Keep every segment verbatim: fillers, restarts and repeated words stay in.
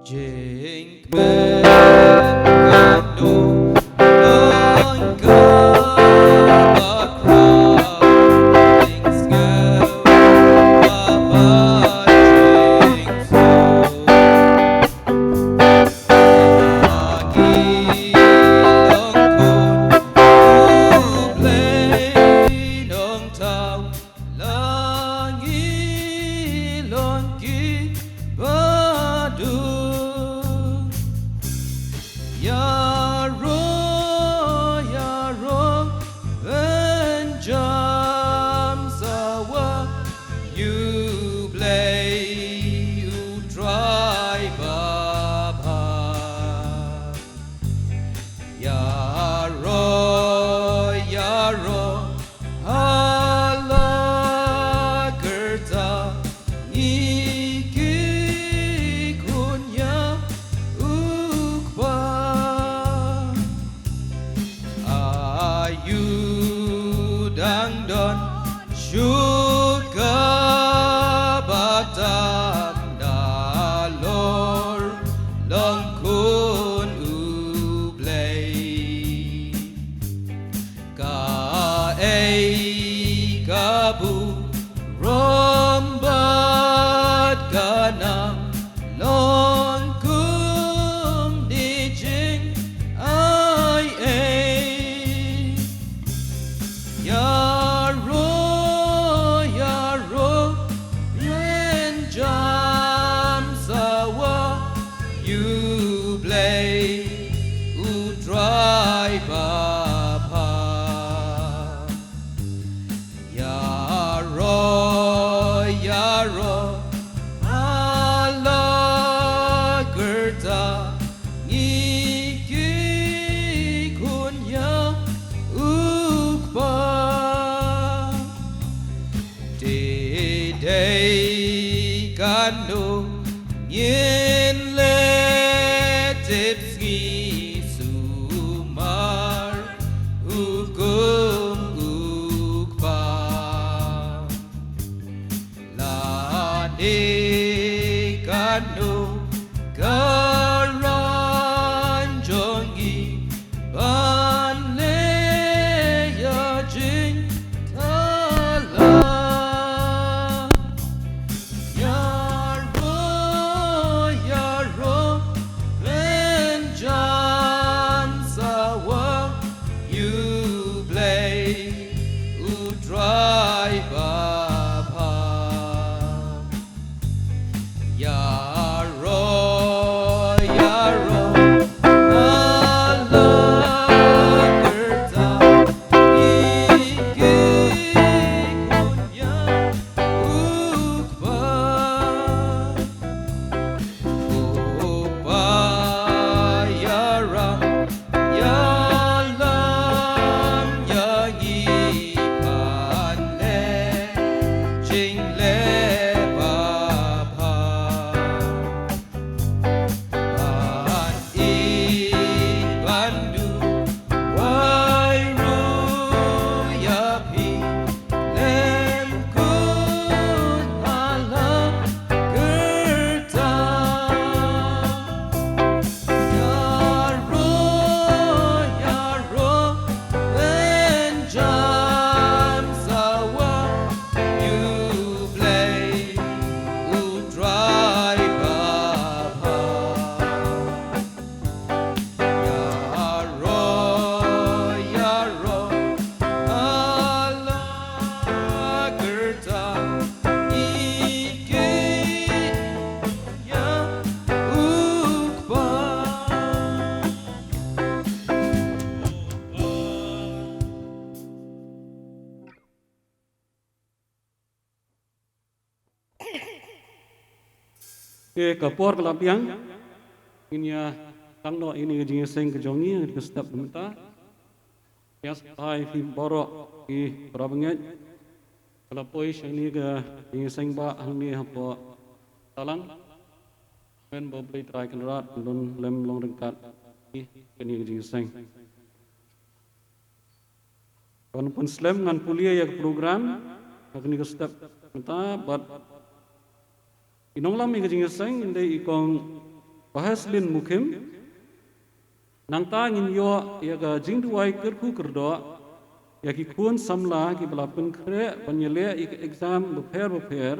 Jingkmen ka nongkha bakla, jingsngew kaba jingsoh. Ngi long khun U Blei Nongthaw, la ngi long kiba duk. Ïaroh, ïaroh ban jam sawa ïa U Blei U Trai babha. Ïaroh, ïaroh ha la kyrta, ngi ki khun ïa U Kpa. Aïu dang don shuh kaba tam, nalor long khun U Blei. Kaei ka burom bad ka nam long kum de jingaiei. Ïaroh, ïaroh ban jam sawa ïa U Blei U Trai babha. Ïaroh, ïaroh ha la kyrta, ngi ki khun ïa U Kpa. Te dei kano ngin leh tipsngi sumar hukum U Kpa? Lane kano ka ran jong ngi ban leh ïa jingthala? Ïaroh, ïaroh ban jam sawa ïa U Blei U Trai babha. Ïaroh, ïaroh ha la kyrta, ngi ki khun ïa U Kpa. Ko Pa, ïaram ïalam ïa ngi ban leh jingleh babha. Ban ïeit ban duwai ruh ïa phi, lem khun ha la kyrta. Ïaroh, ïaroh ban jam sawa ïa U Blei U Trai babha. Ïaroh, ïaroh ha la kyrta, ngi ki ïa U Kpa. Te ka por ka la biang, ngin ïa tang noh ïa kane ka jingïaseng ka jong ngi ha ka step mynta. Ïa sngewbha ïa phi baroh ki para bangeit ba la poi sha kane ka jingïaseng ba hangne hapoh Talang. Kyrmen ba U Blei Trai Kynrad un don lem long ryngkat ïa kane ka jingïaseng. Ban pynslem ngan pule ïa ka program ha kane ka step mynta bad i nonglam ïa ka jingïaseng in dei i Kong Bah Heslin Mukhim. Nangta ngin ïoh ïa ka jingduwai kyrkhu kyrdoh ïa ki khun samla kiba la pynkhreh ban ïaleh ïa ka exam bapher bapher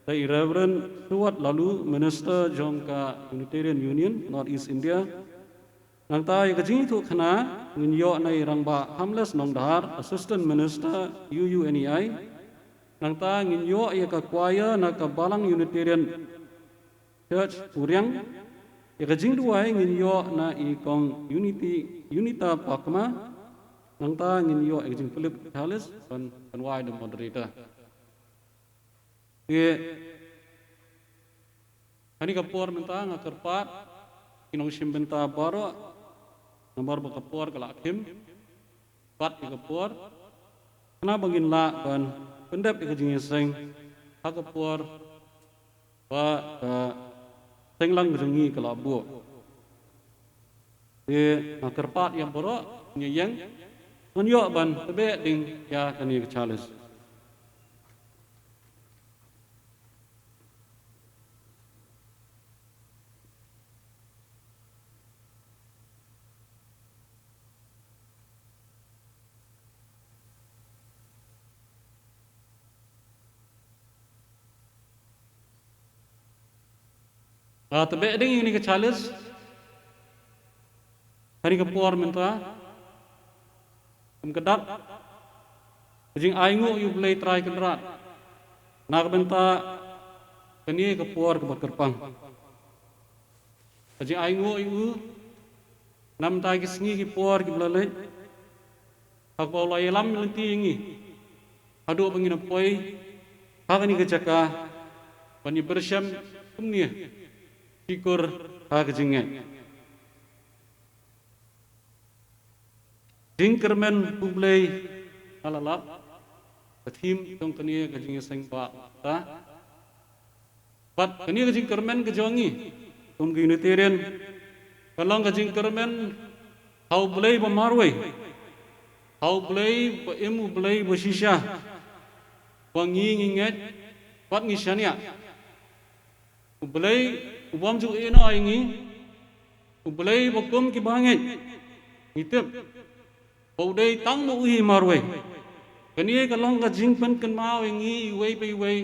da i Reverend Stuart Laloo, Minister jong ka Unitarian Union North East India. Nangta ïa ka jingïathuhkhana ngin ïoh na i Rangbah Harmless Nongdhar, Assistant Minister U U N E I. Nangta ngin ïoh ïa ka choir na ka Balang Unitarian Church Puriang. Ïa ka jingduwai ngin ïoh na i Kong Unity, Unita Pakma. Nangta ngin ïoh ïa ka jingpyllip chalice ban, ban wai da moderator. Te ha kane ka por mynta nga kyrpad ki nongshim bynta baroh, namar ba ka por ka la khim, bad ïa ka por, khnang ba ngin lah ban pyndep ïa ka jingïaseng ha ka por ba ka seng lang ka jong ngi ka la buh. Te nga kyrpad ïa baroh, ngin ïeng, ngin ïoh ban tbeh ding ïa kane ka chalice. Ah, tbeh ding ïa kane ka chalice ha kane ka por mynta. Kum ka dak ka jingainguh ïa U Blei Trai Kynrad na ka bynta kane ka por kaba kyrpang. Ka jingainguh ïa u na ka bynta ki sngi ki por kiba la leit, ha kaba u la ïalam lynti ïa ngi haduh ba ngin ïa poi ha kane ka jaka ban ïa pyrshang kumne shukor ha ka jingngeit. Jingkyrmen U Blei, nga la lap, ka theme jong kane ka jingïaseng ba ta. Bad kane ka jingkyrmen ka jong ngi kum ki Unitarian ka long ka jingkyrmen ha U Blei ba marwei, ha U Blei ba im, U Blei ba shisha, ba ngi ngi ngeit bad ngi shaniah. U Blei u bym ju ïehnoh ïa ngi, U Blei ba kum kiba ngeit, ngi tip ba u dei tang ma u hi marwei. Kane ka long ka jingpynkynmaw ïa ngi iwei pa iwei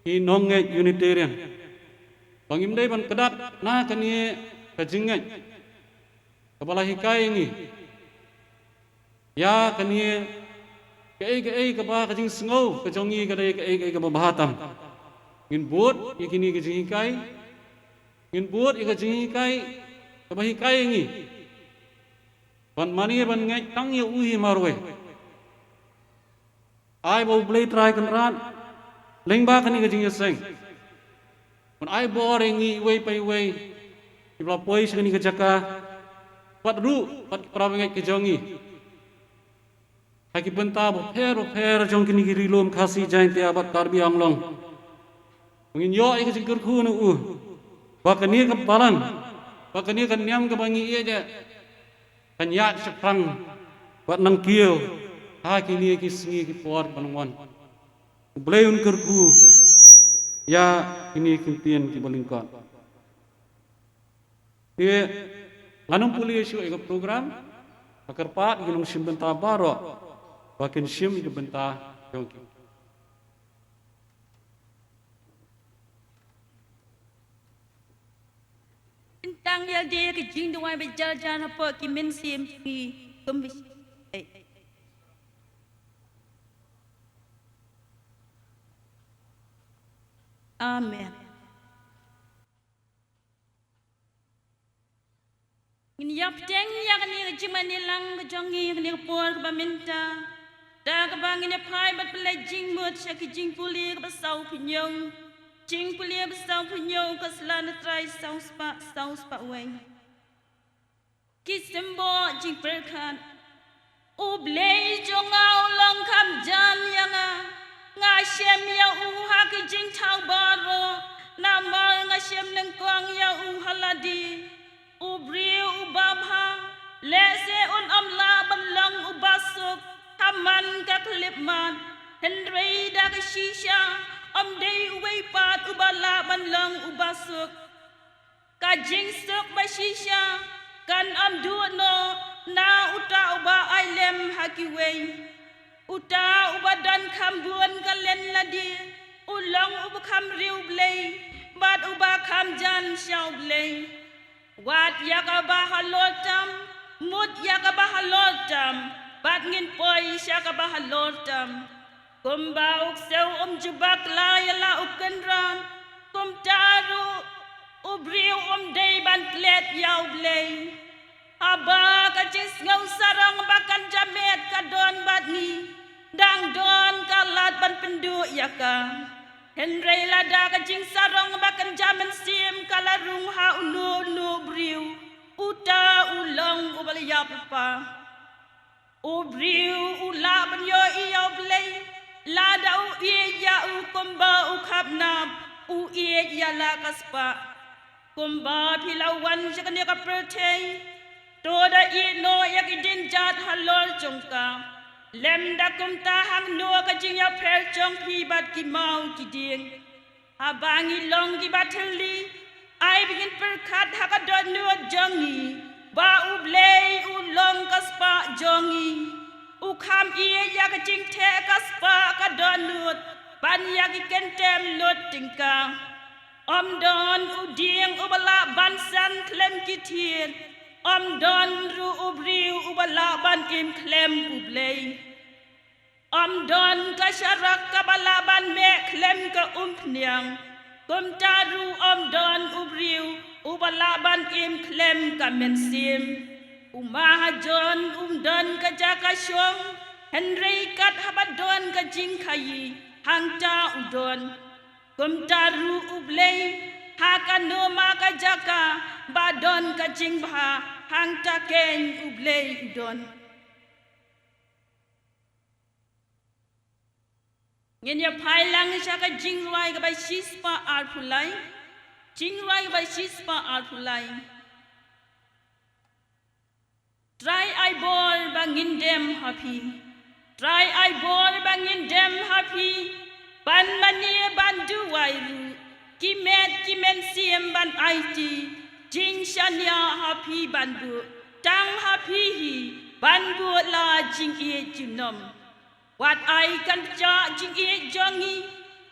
i nongngeit Unitarian, ba ngim dei ban kdat na kane ka jingngeit kaba la hikai ïa ngi. Ïa kane kaei kaei kaba ka jingsngew ka jong ngi ka dei kaei kaei kaba bha tam. Ngin bud ïa kine ka jinghikai, ngin bud ïa ka jinghikai kaba hikai ïa ngi ban mane ban ngeit tang ïa u hi marwei. Ai ba U Blei Trai Kynrad lyngba kane ka jingïaseng un ai bor ïa ngi iwei pa iwei kiba la poi sha kane ka jaka, bad ruh bad ki para bangeit ka jong ngi ha ki bynta bapher bapher jong kine ki ri lum Khasi, Jaiñtia bad Karbi Anglong. Ngin ïoh ïa ka jingkyrkhu na u ba kane ka balang, ba kane ka niam kaba ngi ïeit, kan ïaid shaphrang bad nangkiew ha kine ki sngi ki por ban wan. U Blei un kyrkhu ïa kine ki ktien kiba lyngkot. Te ngan ym pule shuh ïa ka program, nga kyrpad ïa ki nongshim bynta baroh ba kin shim ïa ka bynta jong ki. Tang ïa lade ka jingduwai ba jynjar hapoh ki mynsiem jong ngi kum ba shai. Amen. Ngin ïa bteng ïa kane ka jingmane lang ka jong ngi ha kane ka por kaba mynta, da kaba ngin ïa phai bad pynleit jingmut sha ka jingpule kaba sawphew hynñiew. Jingpule kaba sawphew hynñiew ka sla na trai saw spah saw spah wei. Ki symbol jingpyrkhat. U Blei jong nga u long kham jan ïa nga. Nga shem ïa u ha ki jingthaw baroh, namar nga shem nyngkong ïa u ha lade. U briew uba bha, lehse un ym lah ban long uba suk ha man ka khyllipmat, hynrei da ka shisha, ym dei uwei pat uba lah ban long uba suk. Ka jingsuk ba shisha kan ym duh noh na uta uba ai lem ha kiwei. Uta uba don kham bun ka lynti lade u long uba kham riewblei bad uba kham jan sha U Blei. Wad ïa kaba halor tam, mut ïa kaba halor tam, bad ngin poi sha kaba halor tam. Kumba u ksew um jubak la ïa la u kynran, kumta ruh u briew um dei ban klet ïa U Blei. Haba ka jingsngew sarong ba kan jamet ka don bad ngi, dang don ka lad ban pynduh ïa ka. Hynrei lada ka jingsarong ba kan jam mynsiem ka la rung ha uno uno u briew, uta u long uba la ïap lypa. U briew u lah ban ïohi ïa U Blei lada u ïeit ïa u kumba u khapnap u ïeit ïa la ka spah. Kumba phi la wan sha kane ka pyrthei, to da ïehnoh ïa ki dienjat halor jong ka. Lymda kumta hangno ka jingïapher jong phi bad ki maw ki dieng? Haba ngi long kiba thylli, ai ba ngin pyrkhat ha ka dohnud jong ngi ba U Blei u long ka spah jong ngi. U kham ïeit ïa ka jingtheh ka spah ka dohnud ban ïa ki kyntem lut tyngka. Ym don u dieng uba lah ban san khlem ki thied, ym don ruh u briew uba lah ban im khlem U Blei. Ym don ka sharak kaba lah ban meh khlem ka umphniang, kumta ruh ym don u briew uba lah ban im khlem ka mynsiem. U mahajon um don ka jaka shong, hynrei kat haba don ka jingkhaïi, hangta u don. Kumta ruh U Blei, ha kano ma ka jaka ba don ka jingbha, hangta keiñ U Blei u don. Ngin ïa phai lang sha ka jingrwai kaba shispah arphew lai. Jingrwai kaba shispah arphew lai. Trai ai bor ba ngin dem ha phi. Trai ai bor ba ngin dem ha phi. Ban mane ban duwai ruh. Ki met ki mynsiem ban aiti. Jingshaniah ha phi ban buh. Tang ha phi hi ban buh la jingïeit junom. Wat ai kan pynjah jingïeit jong ngi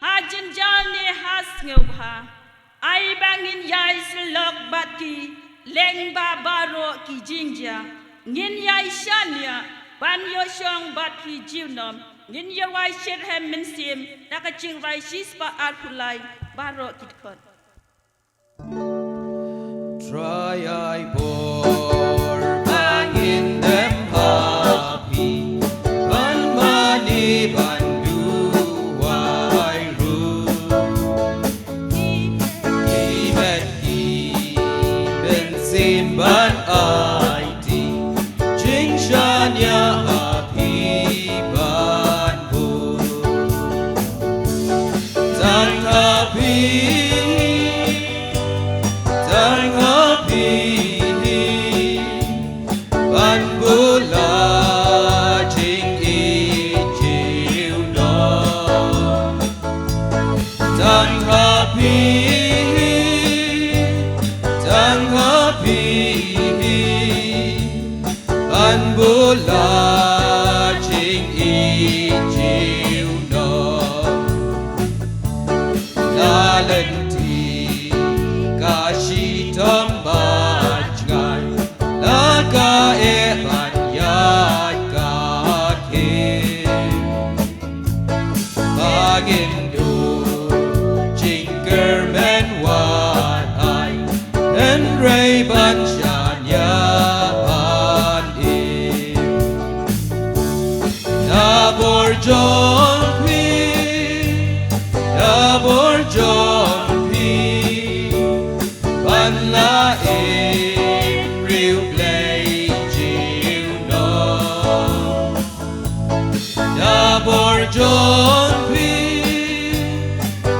ha jynjar ne ha sngewbha. Ai ba ngin ïai syllok bad ki lyngba baroh ki jingjia. Ngin ïai shaniah ban ïoh shong bad phi junom. Ngin ïa wai shitrhem mynsiem da ka jingrwai shispah arphew lai baroh ki dkhot. Trai ai bor ba ngin dem ha phi, ban mane ban duwai ruh. Ki met ki mynsiem ban aiti, jingshaniah ha phi ban buh. Tang ha phi, tang ha phi, ban buh la jingïeit junom. Tang ha phi, tang ha phi, ban buh la jingïeit junom. La lynti ka shitom ba jngai, la ka eh ban ïaid ka khie. Ba ngin duh jingkyrmen wat ai, hynrei ban shaniah ban im. Da bor jong phi, da bor jong phi, ban la im riewblei junom. Da bor jong phi,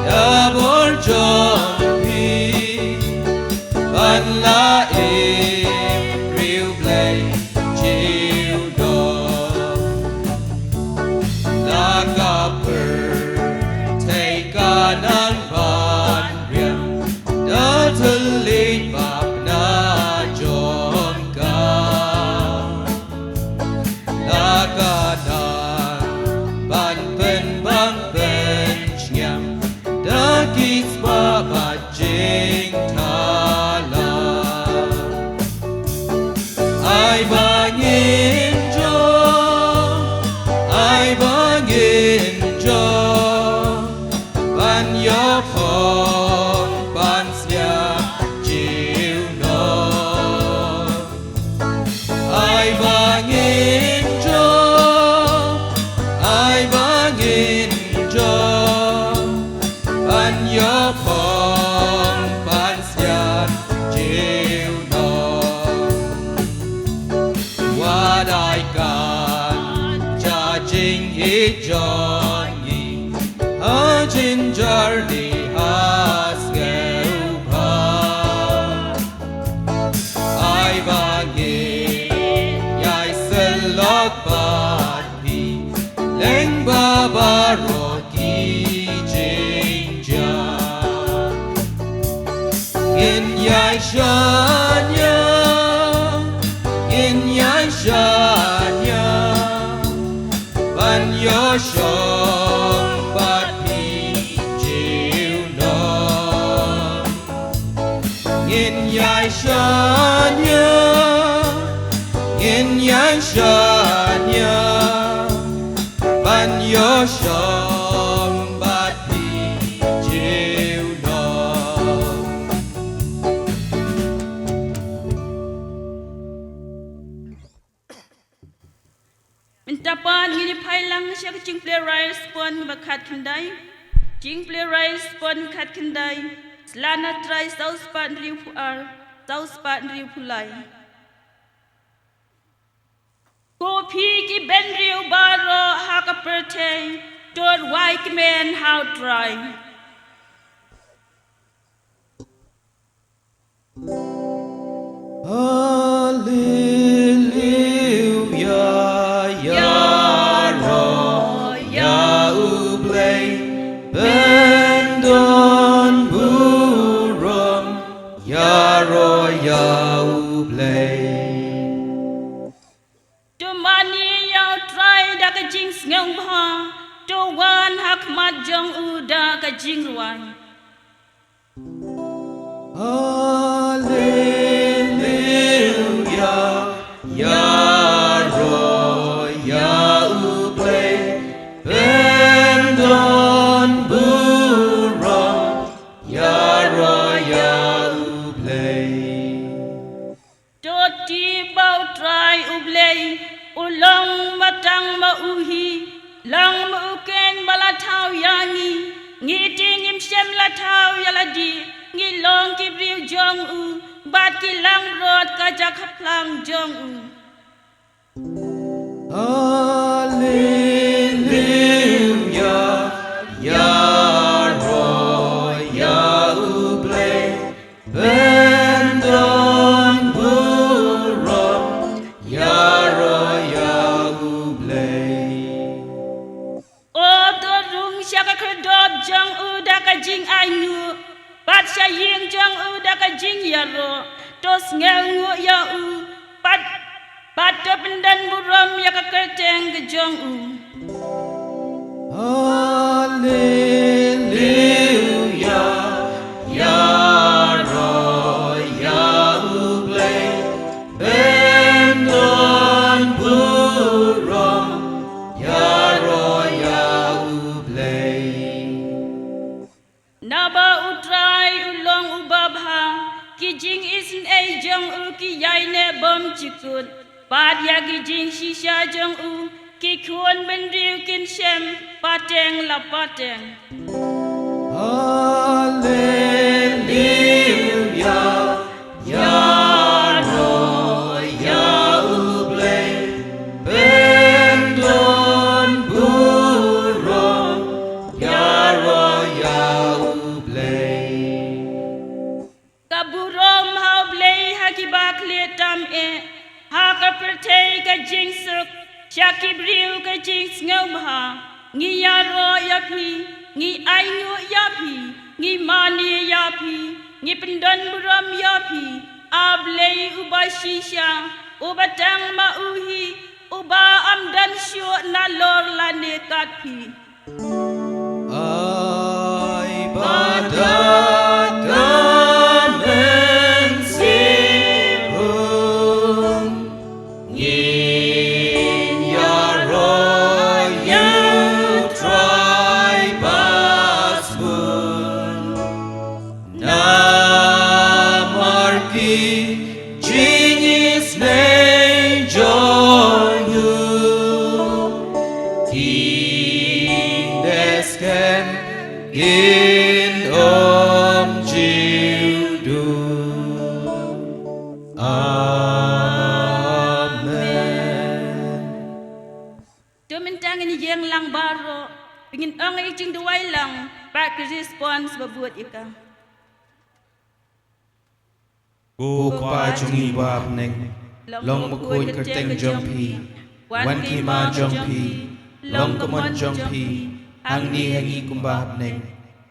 da bor jong phi, ban la Ai ba ngin jop, ai ba ngin jop ban ïaphong ban sliang junom. Ai ba ngin jop, ai ba ngin jop ban ïaphong ban sliang junom. Wat ai kan sha jingïeit jong ngi ha jynjar ne ha sngewbha. Ai ba ngin ïai sylloh bad phi lyngba baroh ki jingjia. Ngin ïai shaniah, ngin ïai shaniah ban ïashong bad phi junom. Ngin ïai shaniah, ngin ïai shaniah ban ïashong bad phi junom. Mynta pat ngin ïa phai lang sha ka jingpynlehrain spot ba khatkhyndai. Jingpynlehrain spot khatkhyndai. Sla na trai saw spah hynriewphew ar, saw spah hynriewphew lai. Ko phi ki bynriew baroh ha ka pyrthei, to rwai kmen ha U Trai. Haleluya, ïaroh ïa U Blei, pyndon burom, ïaroh ïa U Blei. To mane ïa U Trai da ka jingsngewbha, to wan ha khmat jong u da ka jingrwai. Haleluya, ïaroh ïa U Blei, pyndon burom, ïaroh ïa U Blei. To tip ba U Trai U Blei u long ma tang ma u hi, long ma u keiñ ba la thaw ïa ngi. Ngi te ngim shym la thaw ïa lade, ngi long ki briew jong u bad ki langbrot ka jaka phlang jong u. Haleluya, ïaroh ïa U Blei, pyndon burom, ïaroh ïa U Blei. O to rung sha ka khyrdop jong u da ka jingainguh, bad sha ïing jong u da ka jingïaroh, to sngewnguh ïa u, bad, bad to pyndon burom ïa ka kyrteng ka jong u. Haleluya, ïaroh ïa U Blei, pyndon burom, ïaroh ïa U Blei. Naba U Trai u long uba bha, ki jingisynei jong u ki ïaineh bymjukut, bad ïa ki jingshisha jong u ki khun bynriew kin shem pateng la pateng. Haleluya, ïaroh ïa U Blei, pyndon burom, ïaroh ïa U Blei. Ka burom ha U Blei ha kiba khlieh tam eh, ha ka pyrthei ka jingsuk, sha ki briew ka jingsngewbha. Ngi ïaroh ïa phi, ngi ainguh ïa phi, ngi mane ïa phi, ngi pyndon burom ïa phi, A Blei uba shisha, uba tang ma u hi, uba ym don shuh nalor lane kat phi. Ai ba da ka mynsiem, Jingisynei jong u, kin dei skhem kin ym ju duh. Amen. To mynta ngin ïeng lang baroh, ngin ong ïa ka jingduwai lang, bad ka response ba bud ïa ka. Ko Kpa jong ngi ba ha bneng, long bakhuid ka kyrteng jong phi, wan ka hima jong phi, long ka mon jong phi, hangne ha ngi kumba ha bneng.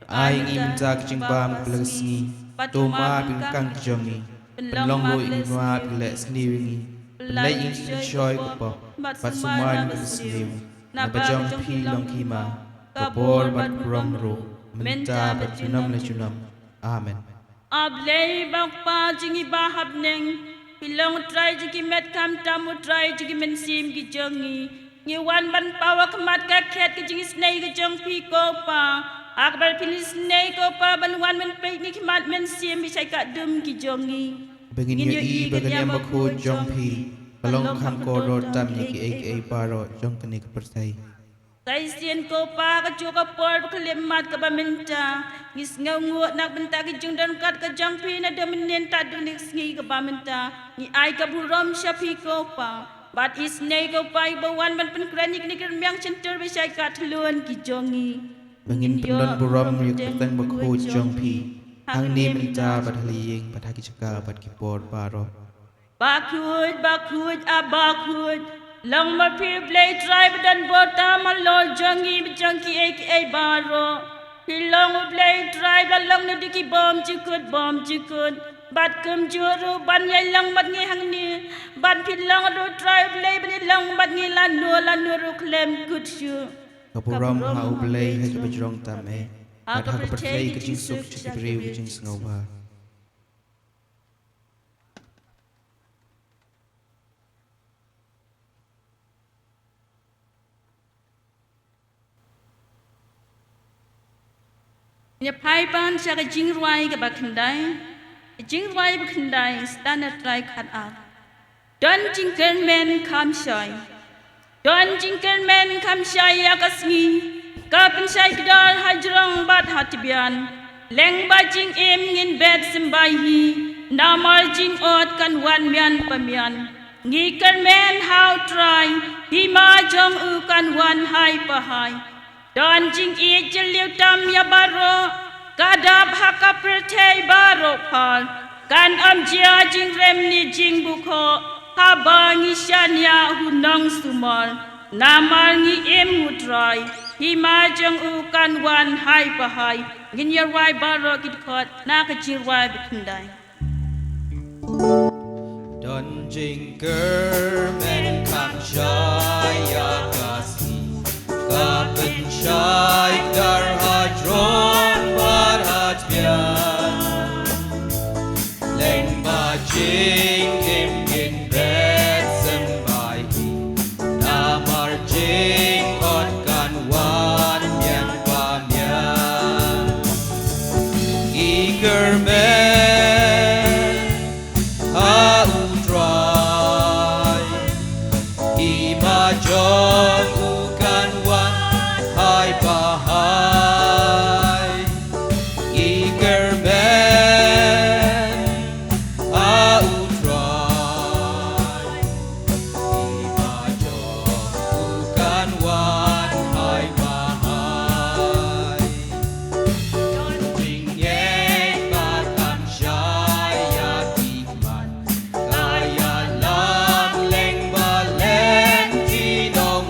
Ai ngi mynta ka jingbam kaba la ka sngi, to map ïa ka jong ngi, pynlong ruh ïa ngi ba ngi leh sniew ïa ngi, pynlait ïa ngi sha ka jingshoi kaba pop, bad sumar ïa ngi kaba sniew, naba jong phi long ka hima, ka bor bad ka burom ruh, mynta bad junom la junom. Amen. A Blei ba Kpa jong ngi ba ha bneng, phi long u Trai jong ki met khamtam u Trai jong ki mynsiem ki jong ngi. Ngi wan ban paw ha khmat ka khet ka jingisynei ka jong phi ko Pa. Ha kaba phin isynei ko Pa ban wan ban peit na ki khmat mynsiem bishar ka dum ki jong ngi. Ba ngin ïohi ba ka niam bakhuid jong phi ka long kham kordor tam ïa kiei kiei baroh jong kane ka pyrthei. Sa shisien ko Pa, ka juh ka por ba khyllipmat kaba mynta, ngi sngewnguh na ka bynta ka jingdon ryngkat ka jong phi naduh mynhynnin tad haduh kane ka sngi kaba mynta. Ngi ai ka burom sha phi ko Pa. Bad isynei ko Pa, ïa ba wan ban pynkren ïa kine ki rmiang shyntur bishar ka thlun ki jong ngi. Ba ngin pyndon burom ïa ka kyrteng bakhuid jong phi, hangne mynta bad ha la ïing bad ha ki jaka bad ki por baroh. Bakhuid, bakhuid, a bakhuid. Long ma phi u Blei Trai ba don bor tam halor jong ngi bad jong kiei kiei baroh. Phi long u Blei Trai ba long naduh ki bymjukut bymjukut. Bad kumjuh ruh ban ïai long bad ngi hangne. Bad phi long ruh Trai u Blei ban ïai long bad ngi lano lano ruh khlem kut shuh. Ka burom ha u Blei ha kaba jrong tam eh, bad ha ka pyrthei ka jingsuk sha ki briew ka jingsngewbha. Ngi phai ban sha ka jingrwai kaba khyndai. Ka jingrwai ba khyndai, standard trai khatar. Don jingkyrmen kham shai. Don jingkyrmen kham shai ïa ka sngi, ka pynshai kdar ha jrong bad ha tbian. Lyngba jingim ngin bet symbai hi, namar jingot kan wan mian pa mian. Ngi kyrmen ha u Trai, hima jong u kan wan hai pa hai. Don jingïeit jylliew tam ïa baroh, ka dap ha ka pyrthei baroh phar. Kan ym jia jingrem ne jingbukhoh, haba ngi shaniah u nongsumar. Namar ngi im ha u Trai, hima jong u kan wan hai pa hai. Ngin ïa rwai baroh ki dkhot na ka jingrwai ba khyndai. Don jingkyrmen kham shai ïa ka sngi, ka pynshai kdar ha jrong bad ha tbian. Lyngba jingim ngin bet symbai hi, namar jingot kan wan mian pa mian. Ngi kyrmen ha u Trai, hima jong u kan wan hai pa hai. Ngi kyrmen ha u Trai, hima jong u kan wan hai pa hai. Don jingngeit bad kham shai ïa ki khmat, ka ïalam lyngba lynti nong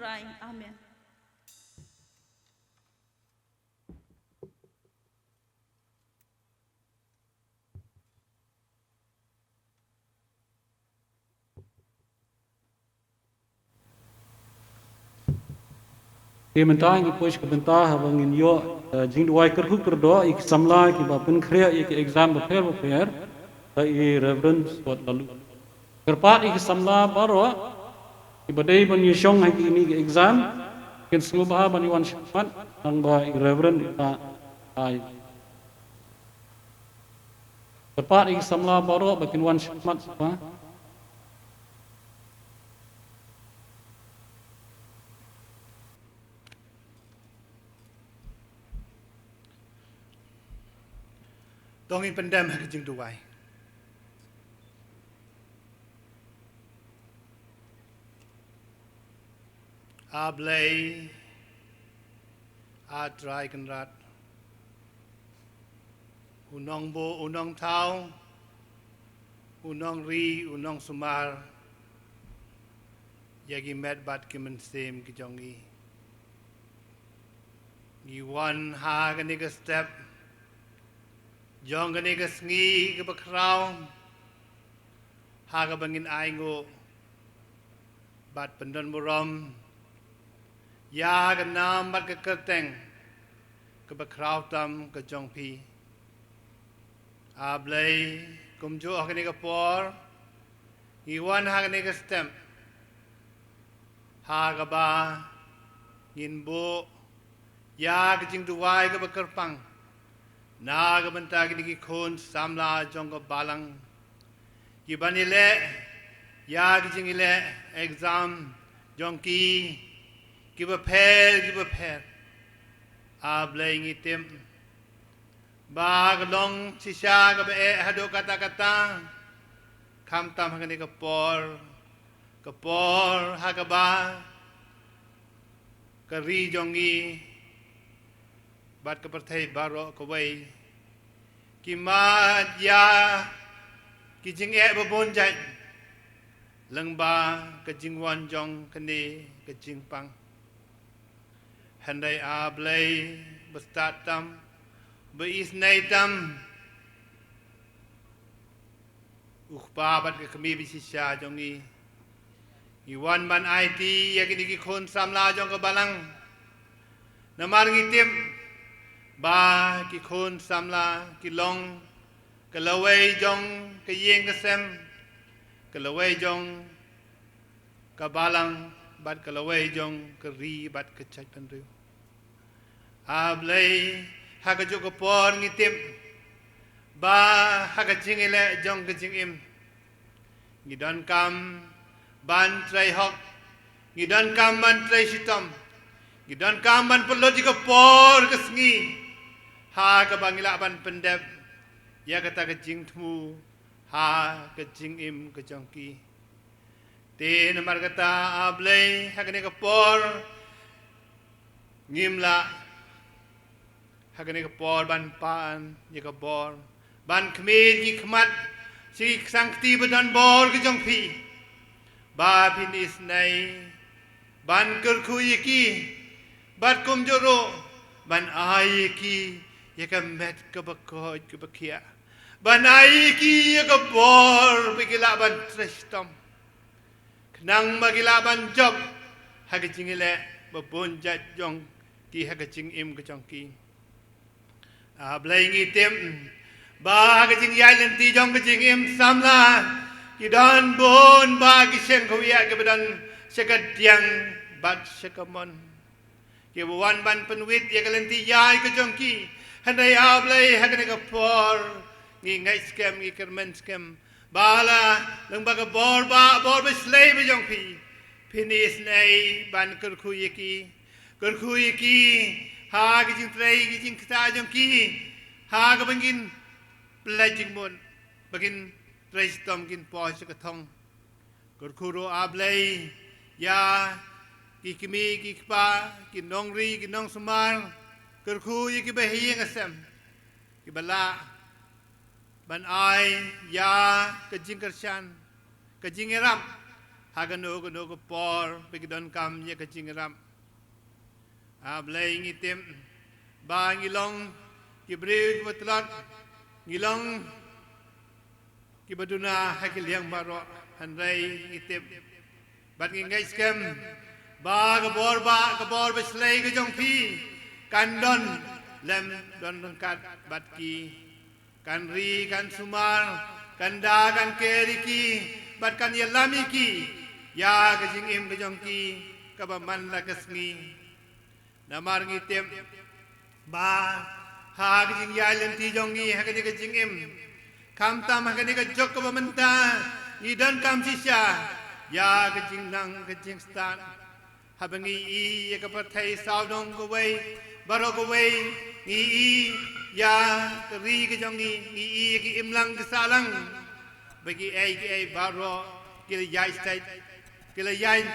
Amen. Te mynta ngi poi sha ka bynta haba ngin ïoh, eh, jingduwai kyrkhu kyrdoh ïa ki samla kiba pynkhreh ïa ki exam bapher bapher da i Reverend Scott Laloo. Kyrpad ïa ki samla baroh kiba dei ban ïashong ha kine ki exam, kin sngewbha ban ïa wan shakhmat, nangba i Reverend i ta ai. Kyrpad ïa ki samla baroh ba kin wan shakhmat shuwa. To ngin pyndem ha ka jingduwai. A Blei, A Trai Kynrad, u nongbuh, u nongthaw, u nongri, u nongsumar ïa ki met bad ki mynsiem ki jong ngi. Ngi wan ha kane ka step jong kane ka sngi kaba khraw, ha kaba ngin ainguh bad pyndonburom ïa ka nam bad ka kyrteng kaba khraw tam ka jong phi. A Blei, kumjuh ha kane ka por ngi wan ha kane ka step ha kaba ngin buh ïa ka jingduwai kaba kyrpang na ka bynta kine ki khun samla jong ka balang, kiban ïaleh ïa ki jingïaleh exam jong ki kiba pher kiba pher. A Blei, ngi tip ba ka long shisha kaba eh haduh katta katta, khamtam ha kane ka por, ka por ha kaba ka ri jong ngi bad ka pyrthei baroh kawei ki mad ïa ki jingeh babun jait lyngba ka jingwan jong kane ka jingpang. Hynrei A Blei, ba stad tam, ba isynei tam, u kpa bad ka kmie ba shisha jong ngi, ngi wan ban aiti ïa kine ki khun samla jong ka balang. Namar ngi tip ba ki khun samla ki long ka lawei jong ka ïing ka sem, ka lawei jong ka balang bad ka lawei jong ka ri bad ka jaitbynriew. A Blei, ha kajuh ka por ngi tip ba ha ka jingïaleh jong ka jingim ngi donkam ban trei hok, ngi donkam ban trei shitom, ngi donkam ban pynlut ïa ka por ka sngi ha kaba ngi lah ban pyndep ïa kata ka jingthmu ha ka jingim ka jong ki. Te namar kata, A Blei, ha kane ka por ngim lah ha kane ka por ban pan ïa ka bor, ban khmih ki khmat sha ki ksangkti ba don bor ki jong phi, ba phin isynei ban kyrkhu ïa ki, bad kumjuh ruh ban ai ïa ki ïa ka met kaba koit kaba khiah, ban ai ïa ki ïa ka bor ba ki lah ban trei shitom, khnang ba ki lah ban jop ha ka jingïaleh babun jait jong ki, ha ka jingim ka jong ki. A Blei, ngi tip ba ha ka jingïaid lynti jong ka jingim samla ki don bun bah ki shynna kiba don sha ka diang bad sha ka mon, kiba wan ban pynwit ïa ka lynti ïaid ka jong ki. Hynrei A Blei, ha kane ka por ngi ngeit skhem, ngi kyrmen skhem ba la lyngba ka bor ba, bor ba shlei ba jong phi, phin isynei ban kyrkhu ïa ki, kyrkhu ïa ki ha ka jingtrei ka jingktah jong ki, ha kaba ngin pynlait jingmut, ba kin trei shitom, kin poi sha ka thong. Kyrkhu ruh, A Blei, ïa ki kmie ki kpa, ki nongri ki nongsumar, kyrkhu ïa kiba ha ïing ha sem, kiba lah ban ai ïa ka jingkyrshan, ka jingïarap Ha kano kano ka por ba ki donkam ïa ka jingïarap. A Blei, ngi tip ba ngi long ki briew kiba tlot, ngi long kiba duna ha ki liang baroh, hynrei ngi tip bad ngi ngeit skhem ba ka bor ba, ka bor bashlei ka jong phi kan don lem don ryngkat bad ki. Kan ri, kan sumar, kan da, kan ker ïa ki bad kan ïalam ïa ki ïa ka jingim ka jong ki kaba man la ka sngi. Namar ngi tip ba ha ka jingïaid lynti jong ngi ha kane ka jingim, khamtam ha kane ka juk kaba mynta, ngi donkam shisha ïa ka jingnang ka jingstad. Haba ngi ïohi ïa ka pyrthei sawdong kawei baroh kawei, ngi ïohi ïa ka ri ka jong ngi, ngi ïohi ïa ki imlang ki sahlang, ba kiei kiei baroh ki la ïaid stet, ki la ïaid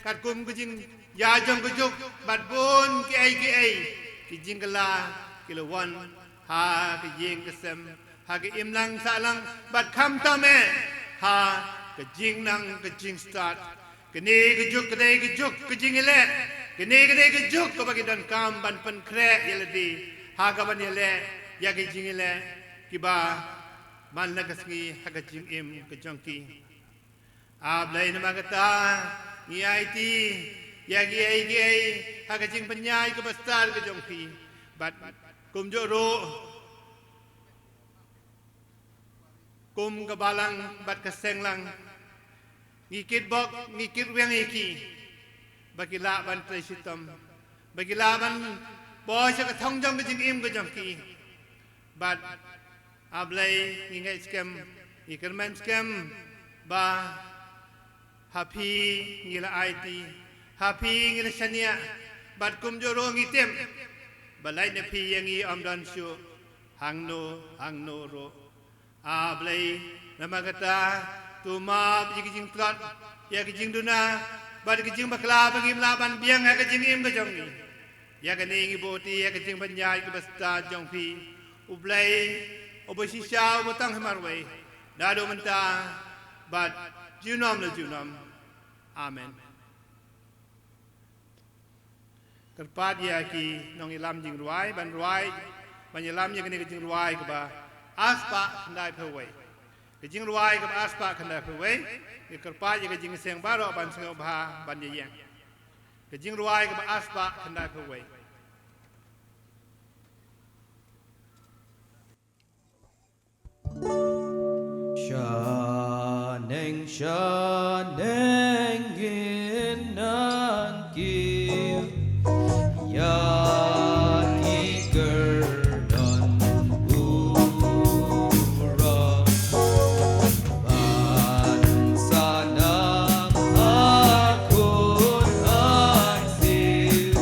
katkum ka jingïaid jong ka juk, bad bun kiei kiei ki jingkylla ki la wan ha ka ïing ka sem, ha ka imlang sahlang, bad khamtam eh ha ka jingnang ka jingstad. Kane ka juk ka dei ka juk ka jingïaleh. Kane ka dei ka juk kaba ki donkam ban pynkhreh ïa lade ha kaban ïaleh ïa ka jingïaleh kiba man la ka sngi ha ka jingim ka jong ki. A Blei, namar kata ngi aiti ïa kiei kiei ha ka jingpynïaid kaba stad ka jong phi. Bad kumjuh ruh kum ka balang bad ka seng lang, ngi kitbok, ngi kitrwiang ïa ki ba ki lah ban trei shitom, ba ki lah ban poi sha ka thong jong ka jingim ka jong ki. Bad A Blei, ngi ngeit skhem, ngi kyrmen skhem ba ha phi ngi la aiti, ha phi ngi la shaniah, bad kumjuh ruh ngi tip ba lait na phi ïa ngi ym don shuh hangno hangno ruh. A Blei, namar kata to map ïa ka jingtlot, ïa ka jingduna bad ka jingbakla ba ngim lah ban biang ha ka jingim ka jong ngi. Ïa kane ngi buh ïa ka jingpynïaid kaba stad jong phi, U Blei uba shisha, uba tang marwei, naduh mynta bad junom la junom. Amen. Kyrpad ïa ki nongïalam jingrwai ban rwai, ban ïalam ïa kane ka jingrwai kaba arspah khyndai phew wei. Ka jingrwai kaba arspah khyndai phew wei. Ngi kyrpad ïa ka jingïaseng baroh ban sngewbha ban ïeng. Ka jingrwai kaba arspah khyndai phew wei. Shaneng, shaneng ngin nang kiew ïa ki kyrdan burom ban sa nang ha khun angsiew.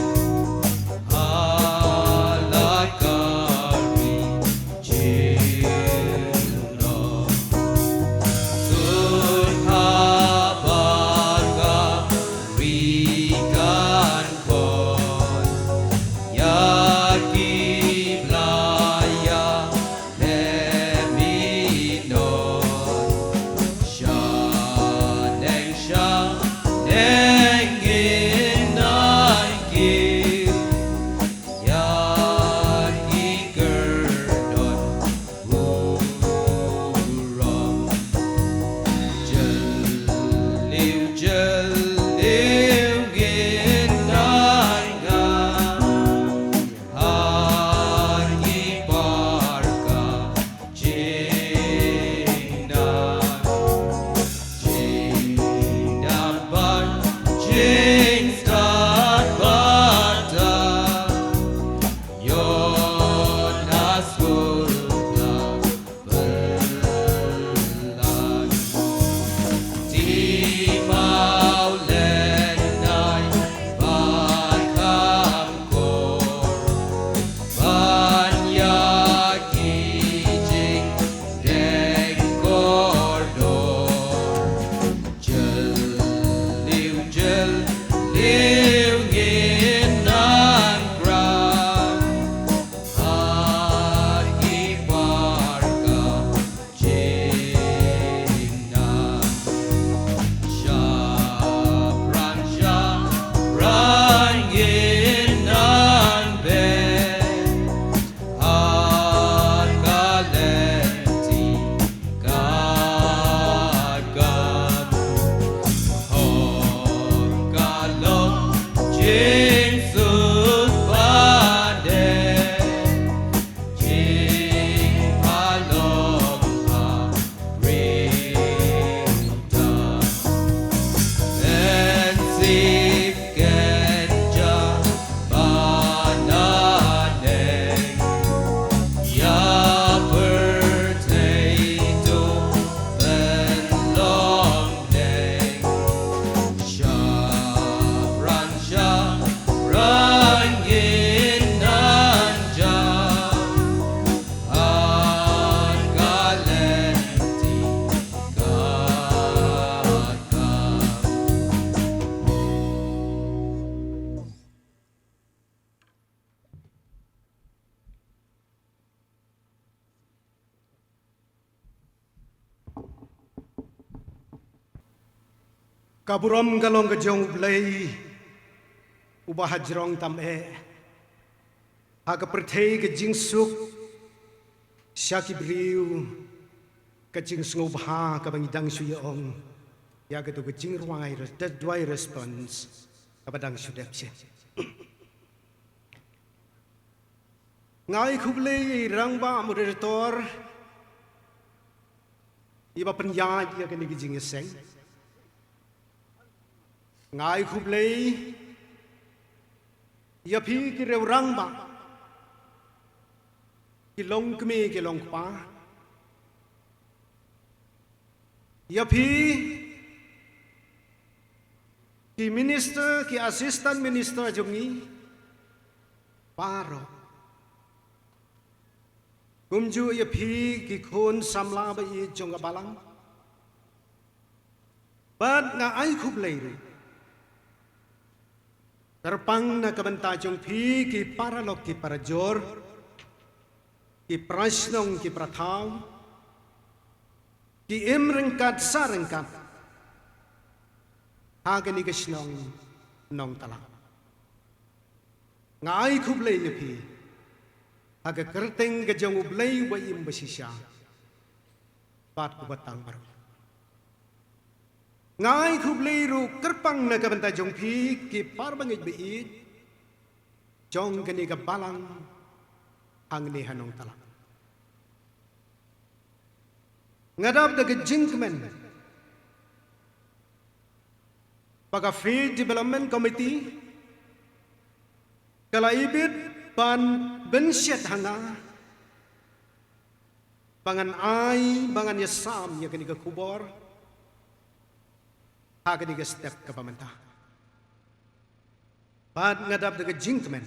Ka burom ka long ka jong U Blei uba hajrong tam eh ha ka pyrthei ka jingsuk sha ki briew, ka jingsngewbha kaba ngi dang shu ïa ong ïa katu ka jingrwai re-, duwai response kaba dang shu dep shen. Nga ai khublei ïa i rangbah moderator iba pynïaid ïa kane ka jingïaseng. Nga ai khublei ïa phi ki riew rangbah, ki longkmie ki longkpa, ïa phi ki minister, ki assistant minister jong ngi baroh, kumjuh ïa phi ki khun samla ba ïeit jong ka balang. Bad nga ai khublei ruh kyrpang na ka bynta jong phi ki paralok ki parajor, ki parashnong ki parathaw, ki im ryngkat sah ryngkat ha kane ka shnong Nongtalang. Nga ai khublei ïa phi ha ka kyrteng ka jong U Blei uba im ba shisha bad uba tang baroh. Nga ai khublei ruh kyrpang na ka bynta jong phi ki parabangeit ba ïeit jong kane ka balang hangne ha Nongtalang. Nga dap da ka jingkmen ba ka Faith Development Committee ka la ibit ban pynshet ha nga ba ngan ai, ba ngan ïasam ïa kane ka khubor ha kane ka step kaba mynta. Bad nga dap da ka jingkmen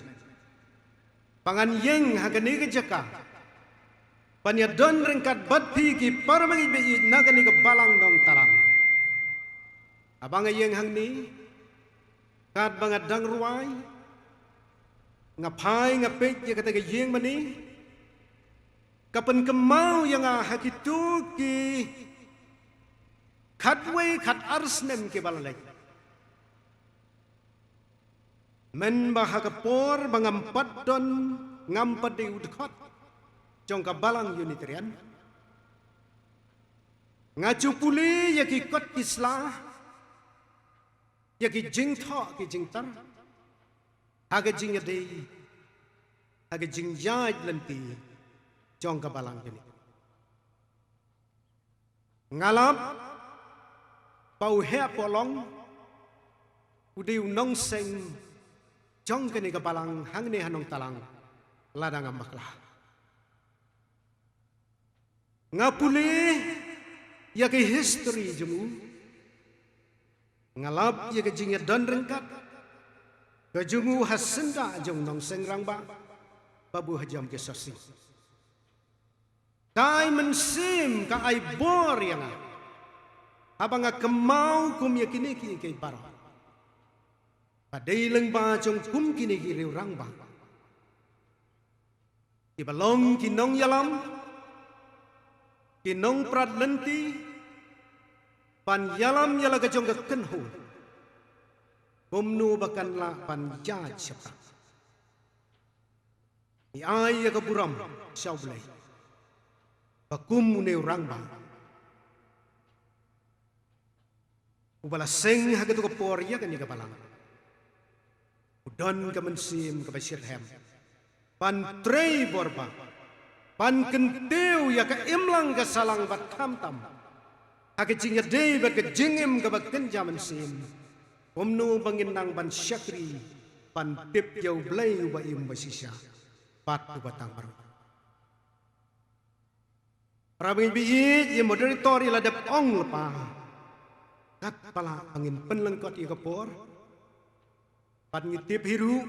ba ngan ïeng ha kane ka jaka ban ïadon ryngkat bad phi ki parabangeit ba ïeit na kane ka balang Nongtalang. Haba nga ïeng hangne, katba nga dang rwai, nga phai nga peit ïa kata ka ïing mane, ka pynkynmaw ïa nga ha kitu ki khatwei khatar snem kiba la leit. Mynba ha ka por ba ngam pat don, ngam pat dei u dkhot jong ka balang Unitarian, nga ju pule ïa ki kot ki sla, ïa ki jingthoh ki jingtar ha ka jingïadei, ha ka jingïaid lynti jong ka balang Unitarian. Nga lap ba u Heh Pohlong u dei u nongseng jong kane ka balang hangne ha Nongtalang lada ngam bakla. Nga pule ïa ka history jong u, nga lap ïa ka jingïadon ryngkat ka jong u ha syndah jong u nongseng rangbah Babu Hajom Kishore Singh. Ka ai mynsiem, ka ai bor ïa nga haba nga kynmaw kum ïa kine kiei kiei baroh ba dei lyngba jong kum kine ki riew rangbah kiba long ki nongïalam, ki nongprat lynti, ban ïalam ïa la ka jong ka kynhun kumno ba kan lah ban ïaid shaphrang. Ngi ai ïa ka burom sha U Blei ba kum une u rangbah uba la seng ha katu ka por ïa kane ka balang u don ka mynsiem kaba shitrhem ban trei bor bha, ban kyntiew ïa ka imlang ka sahlang bad khamtam ha ka jingïadei bad ka jingim kaba kynja mynsiem, kumno ba ngin nang ban shakri ban tip ïa U Blei uba im ba shisha bad uba tang baroh. Para bangeit ba ïeit, ïa i moderator i la dep ong lypa, katba lah ba ngin pynlyngkot ïa ka por, bad ngi tip hi ruh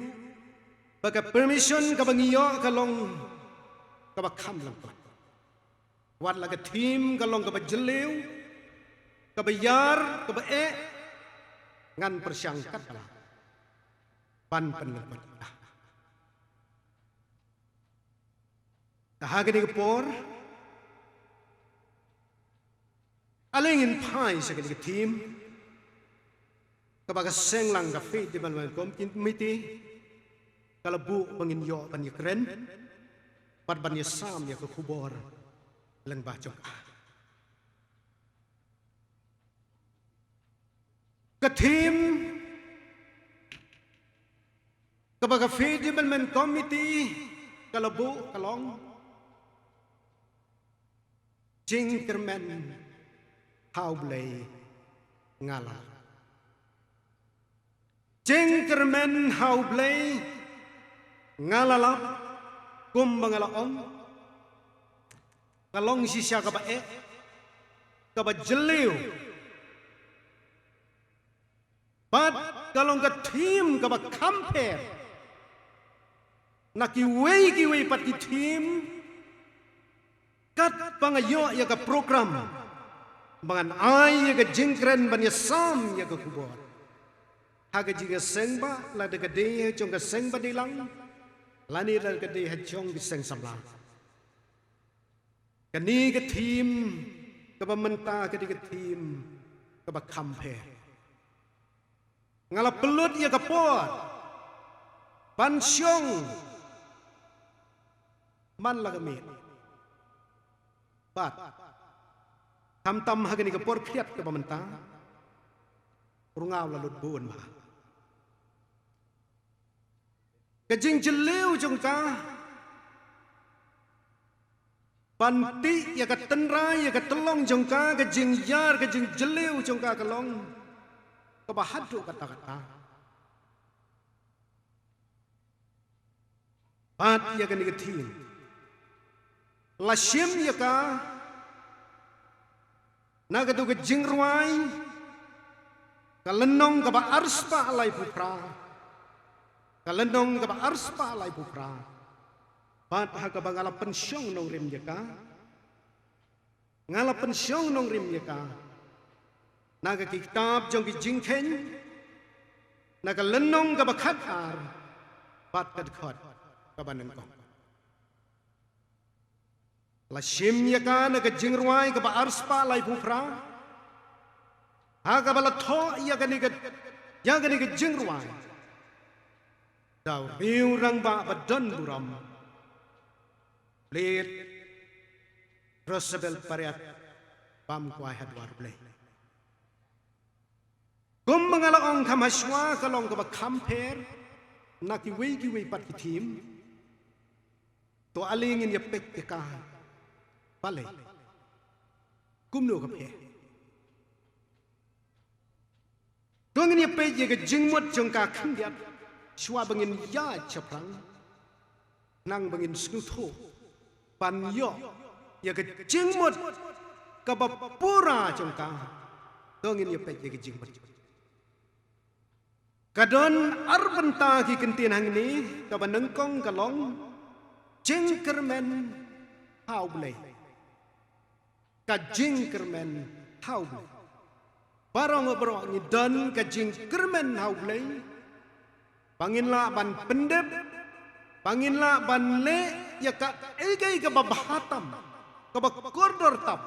ba ka permission kaba ngi ïoh ka long kaba kham lyngkot. Wat la ka theme ka long kaba jylliew, kaba ïar, kaba eh, ngan pyrshang katba lah ban pynlyngkot. Te ha kane ka por, ale ngin phai sha kane ka theme, kaba ka seng lang ka Faith Development Committee ka la buh ba ngin ïoh ban ïakren bad ban ïasam ïa ka khubor lyngba jong ka. Ka theme kaba ka Faith Development Committee ka la buh ka long: Jingkyrmen ha U Blei nga la lap. Jingkyrmen ha U Blei nga la lap, kumba nga la ong, ka long shisha kaba eh, kaba jylliew. Bad ka long ka theme kaba kham pher na kiwei kiwei pat ki theme, katba nga ïoh ïa ka program ba ngan ai ïa ka jingkren ban ïasam ïa ka khubor. Ha ka jingïaseng ba, lada ka dei ha jong ka seng ba dei lang, lane lada ka dei ha jong ki seng samla. Kane ka theme kaba mynta ka dei ka theme kaba kham pher. Nga la pynlut ïa ka por ban shong man la ka miet. Bad khamtam ha kane ka por khriat kaba mynta, rngau la lut bun bha. Ka jingjylliew jong ka ban tih ïa ka tynrai, ïa ka tyllong jong ka, ka jingïar, ka jingjylliew jong ka ka long kaba haduh katta katta. Bad ïa kane ka theme la shim ïa ka na katu ka jingrwai, ka lynnong kaba arspah laiphew phra, ka lynnong kaba arspah laiphew phra. Bad ha kaba nga la pynshong nongrim ïa ka, nga la pynshong nongrim ïa ka na ka kitab jong ki Jingkheiñ, na ka lynnong kaba khatar bad ka dkhot kaba nyngkong. La shim ïa ka na ka jingrwai kaba arspah laiphew phra, ha kaba la thoh ïa kane ka, ïa kane ka jingrwai da u riew rangbah ba don burom, Blade Rosabel Pariat, bam kwai ha dwar Blei. Kumba nga la ong kham hashwa, ka long kaba kham pher na kiwei kiwei pat ki theme. To ale ngin ïa peit ïa ka, balei, kumno ka pher. To ngin ïa peit ïa ka jingmut jong ka khyndiat shwa ba ngin ïaid shaphrang, nang ba ngin sngewthuh ban ïoh ïa ka jingmut kaba pura jong ka. To ngin ïa peit ïa ka jingmut. Ka don ar bynta ki kyntien hangne, kaba nyngkong ka long jingkyrmen ha U Blei. Ka jingkyrmen ha U Blei. Baroh baroh ngi don ka jingkyrmen ha U Blei. Ba ngin lah ban pyndep, ba ngin lah ban leh ïa kaei kaei kaba bha tam, kaba kordor tam.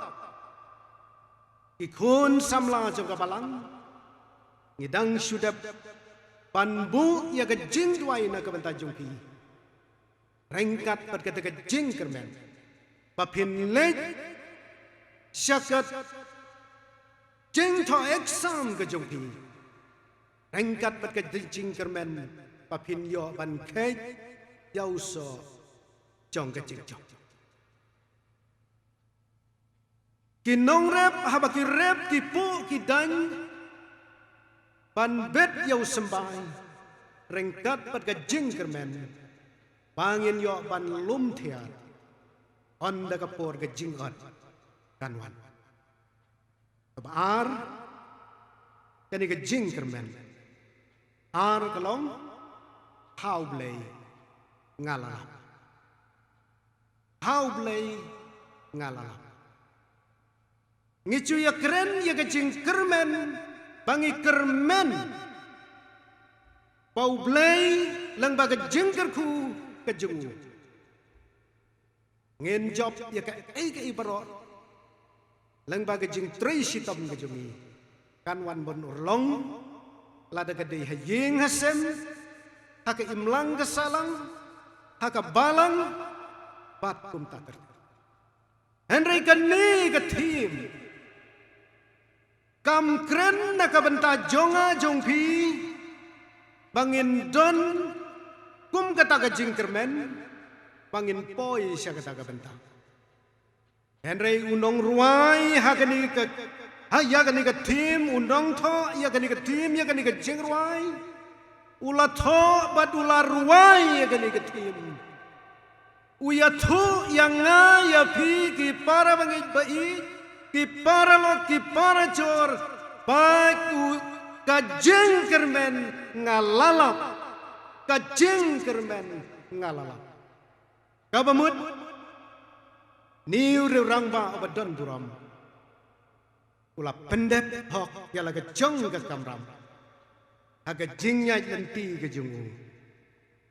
Ki khun samla jong ka balang, ngi dang shu dep ban buh ïa ka jingduwai na ka bynta jong ki, ryngkat bad kata ka jingkyrmen ba phin leit sha ka jingthoh exam ka jong phi, ryngkat bad ka jingkyrmen ba phin ïoh ban kheit ïa u soh jong ka jingjop. Ki nongrep haba ki rep ki puh ki daiñ ban bet ïa u symbai, ryngkat bad ka jingkyrmen ba ngin ïoh ban lum thiar ynda ka por ka jingod kan wan. Kaba ar, kane ka jingkyrmen. Ar ka long, ha U Blei nga la lap. Ha U Blei nga la lap. Ngi ju ïa kren ïa ka jingkyrmen ba ngi kyrmen ba U Blei lyngba ka jingkyrkhu ka jong u, ngin jop ïa kaei kaei baroh lyngba ka jingtrei shitom ka jong ngi. Kan wan ban urlong Lada ka dei ha ïing ha sem, ha ka imlang ka sahlang, ha ka balang, bad kumta ter ter. Hynrei kane ka theme kam kren na ka bynta jong nga jong phi ba ngin don kum kata ka jingkyrmen, ba ngin poi sha kata ka bynta. Hynrei u nongrwai ha kane ka, ha ïa kane ka theme, u nongthoh ïa kane ka theme, ïa kane ka jingrwai, u la thoh bad u la rwai ïa kane ka theme. U ïathuh ïa nga ïa phi ki para bangeit baieit, ki paralok, ki parajor, ba u, ka jingkyrmen nga la lap, ka jingkyrmen nga la lap. Kaba mut, une u riewrangbah uba don burom u la pyndep hok ïa la ka jong ka kamram ha ka jingïaid lynti ka jong u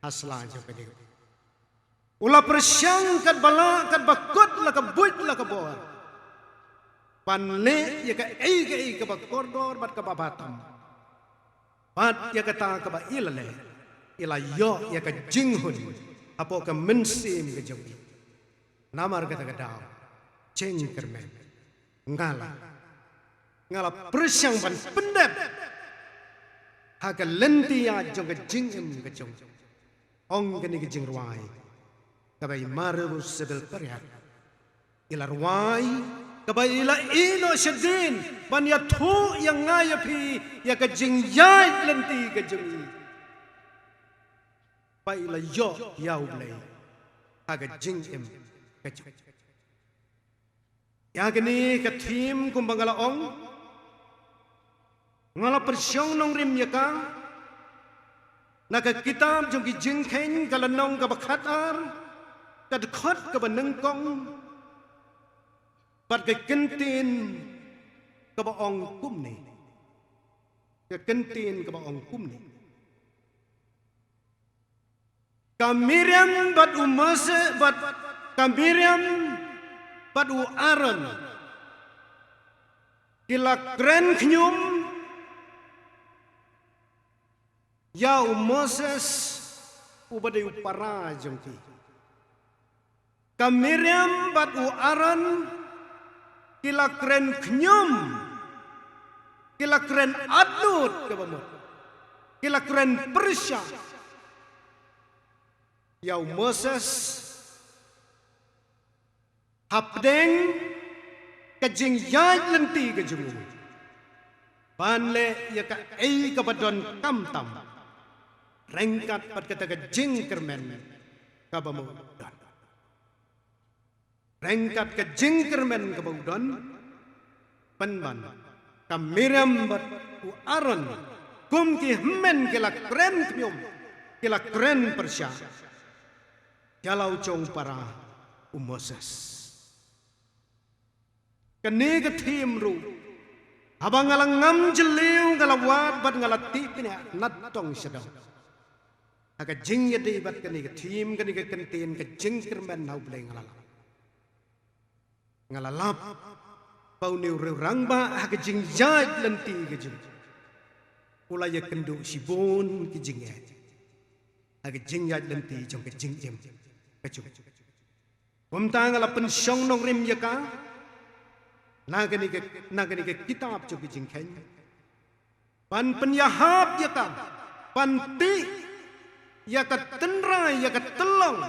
ha sla jong kane. U la pyrshang katba lah katba kut, la ka buit la ka bor, ban leh ïa kaei kaei kaba kordor bad kaba bha tam. Bad ïa kata kaba i la leh, i la ïoh ïa ka jinghun hapoh ka mynsiem ka jong i. Namar kata ka daw, jingkyrmen nga la, nga la pyrshang ban pyndep ha ka lynti ïaid jong ka jingim ka jong, ong kane ka jingrwai kaba i Mary Sybil Pariat i la rwai, kaba i la ïehnoh shadien ban ïathuh ïa nga ïa phi ïa ka jingïaid lynti ka jong i, ba i la ïoh ïa U Blei ha ka jingim ka jong i. Ïa kane ka theme kumba nga la ong, nga la pyrshang nongrim ïa ka na ka kitab jong ki Jingkheiñ, ka lynnong kaba khatar, ka dkhot kaba nyngkong, bad ka kyntien kaba ong kumne. Ka kyntien kaba ong kumne. Ka Miriam bad u Moses bad, ka Miriam bad u Aaron ki la kren khñium ïa u Moses uba dei u para jong ki. Ka Miriam bad u Aaron ki la kren khñium, ki la kren adlut kaba mut, ki la kren pyrshah ïa u Moses hapdeng ka jingïaid lynti ka jong u ban leh ïa kaei kaba donkam tam ryngkat bad kata ka jingkyrmen kaba u don. Ryngkat ka jingkyrmen kaba u don, pynban ka Miriam bad u Aaron kum ki hynmen ki la kren khñium, ki la kren pyrshah ïa la u jong para u Moses. Kane ka theme ruh, haba nga la ngam jylliew nga la wad bad nga la tip ïa na tong shadoh. Ha ka jingïadei bad kane ka theme, kane ka kyntien ka jingkyrmen ha U Blei nga la lap. Nga la lap ba une u riewrangbah ha ka jingïaid lynti ka jong u, u la ïakynduh shibun ki jingeh ha ka jingïaid lynti jong ka jingim ka jong u. Kumta nga la pynshong nongrim ïa ka na kane ka, na kane ka kitab jong ki Jingkheiñ, ban pynïahap ïa ka, ban tih ïa ka tynrai, ïa ka tyllong,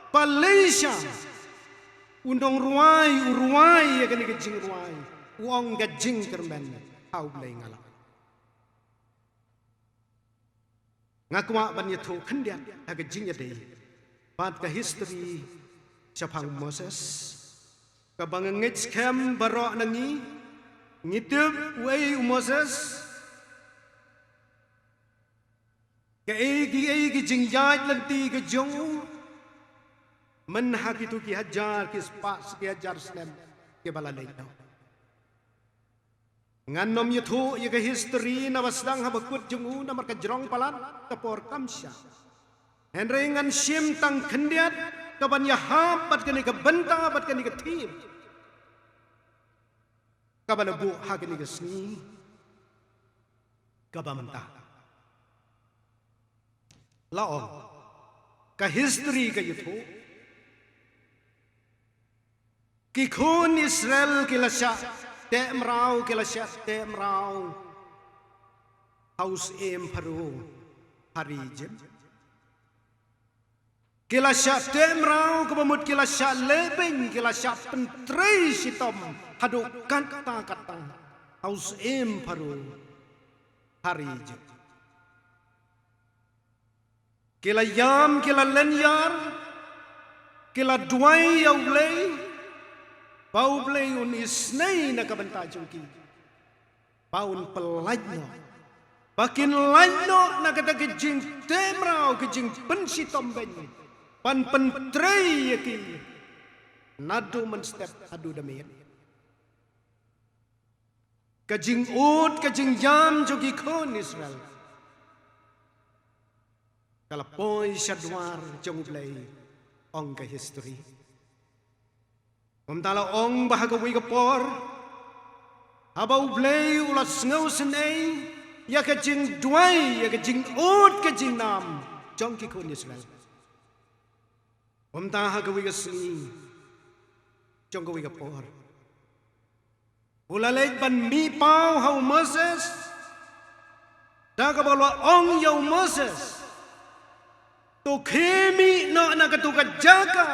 ba lei sha u nongrwai u rwai ïa kane ka jingrwai, u ong ka jingkyrmen ha U Blei nga la. Nga kwah ban ïathuh khyndiat ha ka jingïadei bad ka history shaphang Moses, kaba nga ngeit skhem baroh na ngi ngi tip uei u Moses, kaei kaei ki jingïaid lynti ka jong u myn ha kito ki hajar, ki spah, ki hajar snem kiba la leit noh. Ngan nym ïathuh ïa ka history naba sdang haba kut jong u, namar ka jrong palat, ka por kam shah. Hynrei ngan shim tang khyndiat kaban ïahap bad kane ka bynta, bad kane ka theme kaba la buh ha kane ka sngi kaba mynta. La ong, ka history ka ïathuh, ki khun Israel ki la shah teh mraw, ki la shah teh mraw ha u syiem Pharaoh ha ri Egypt. Ki la shah teh mraw, kaba mut ki la shah leh beiñ, ki la shah pyntrei shitom haduh katta katta ha u syiem Pharaoh ha ri Egypt. Ki la ïam, ki la lynñiar, ki la duwai ïa U Blei, ba U Blei un isynei na ka bynta jong ki, ba un pyllait noh, ba kin lait noh na kata ka jingteh mraw, ka jingpynshitom beiñ, ban pyntrei ïa ki naduh mynstep haduh da miet. Ka jingud, ka jingïam jong ki khun Israel ka la poi sha dwar jong U Blei, ong ka history. Kumta la ong ba ha kawei ka por, haba U Blei u la sngewsynei ïa ka jingduwai, ïa ka jingud, ka jingnam jong ki khun Israel, kumta ha kawei ka sngi jong kawei ka por, u la leit ban mih paw ha u Moses. Da kaba u la ong ïa u Moses, to khie mih noh na katu ka jaka,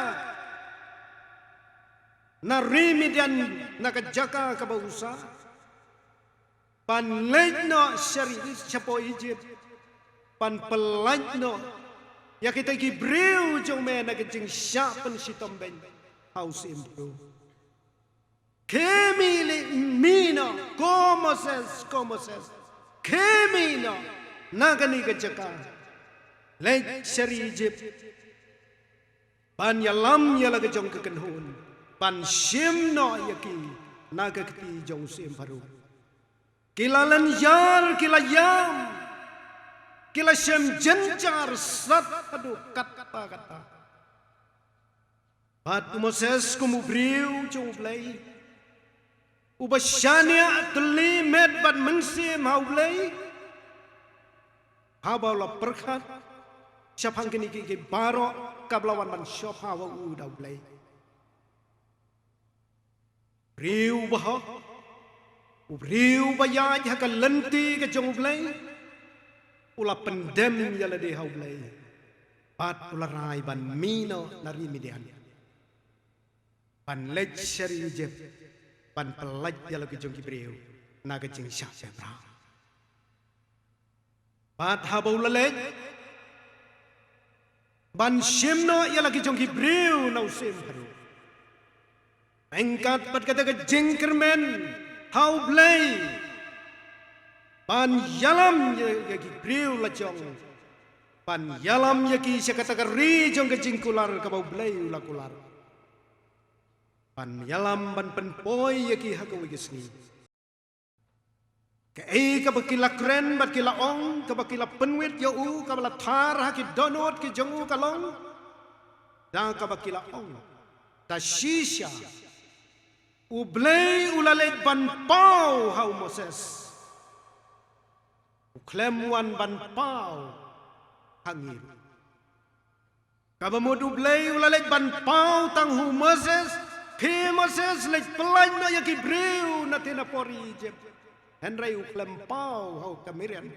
na ri Midian, na ka jaka kaba u sah, ban leit noh sha ri, shapoh Egypt, ban pyllait noh ïa kita ki briew jong me na ka jingshah pynshitom beiñ ha u syiem Pharaoh. Khie mih leh, mih noh, ko Moses, ko Moses, khie mih noh na kane ka jaka, leit sha ri Egypt, ban ïalam ïa la ka jong ka kynhun, ban shim noh ïa ki na ka kti jong u syiem Pharaoh. Ki la lynñiar, ki la ïam, ki la shem jynjar sat haduh katta katta. Bad u Moses kum u briew jong U Blei, uba shaniah tylli met bad mynsiem ha U Blei, haba u la pyrkhat shaphang kine kiei kiei baroh kaba la wan ban shong ha u da U Blei. Briew ba hok, u briew ba ïaid ha ka lynti ka jong U Blei, u la pyndem ïa lade ha U Blei, bad u la rai ban mih noh na ri Midian, ban leit sha ri Egypt, ban pyllait ïa la ki jong ki briew na ka jingshah shah bra. Bad haba u la leit ban shim noh ïa la ki jong ki briew na u syiem Pharaoh, ryngkat bad kata ka jingkyrmen ha U Blei, ban ïalam ïa, ïa ki briew la jong, ban ïalam ïa ki sha kata ka ri jong ka jingkular kaba U Blei u la kular, ban ïalam ban pynpoi ïa ki ha kawei ka sngi. Kaei kaba ki la kren bad ki la ong, kaba ki la pynwit ïa u, kaba la thar ha ki dohnud ki jong u ka long, da kaba ki la ong, ta shisha U Blei u la leit ban paw ha u Moses, u khlem wan ban paw ha ngi ruh. Kaba mut U Blei u la leit ban paw tang ha u Moses, khie Moses, leit pyllait noh ïa ki briew na te na por Egypt. Hynrei u khlem paw ha u ka Miriam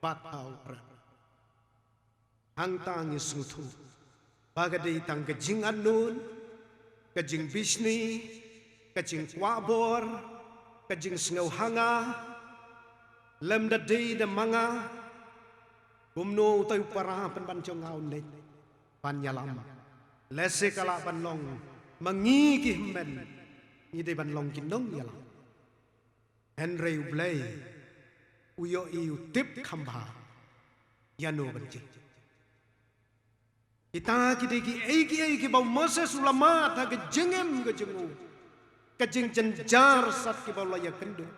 bad ha u Aaron. Hangta ngi sngewthuh ba ka dei tang ka jingatnud, ka jingbishni, ka jingkwah bor, ka jingsngew ha nga, lem da dei da ma nga, kumno utai u para pynban jong nga un leit ban ïalam. Lehse ka lah ban long ma ngi ki hynmen ngi dei ban long ki nongïalam. Hynrei U Blei u ïohi, u tip kham bha ïano ban jied. Kita ki dei kiei kiei kiba u Moses u la mad ha ka jingim ka jong u, ka jingjynjar sat kiba u la ïakynduh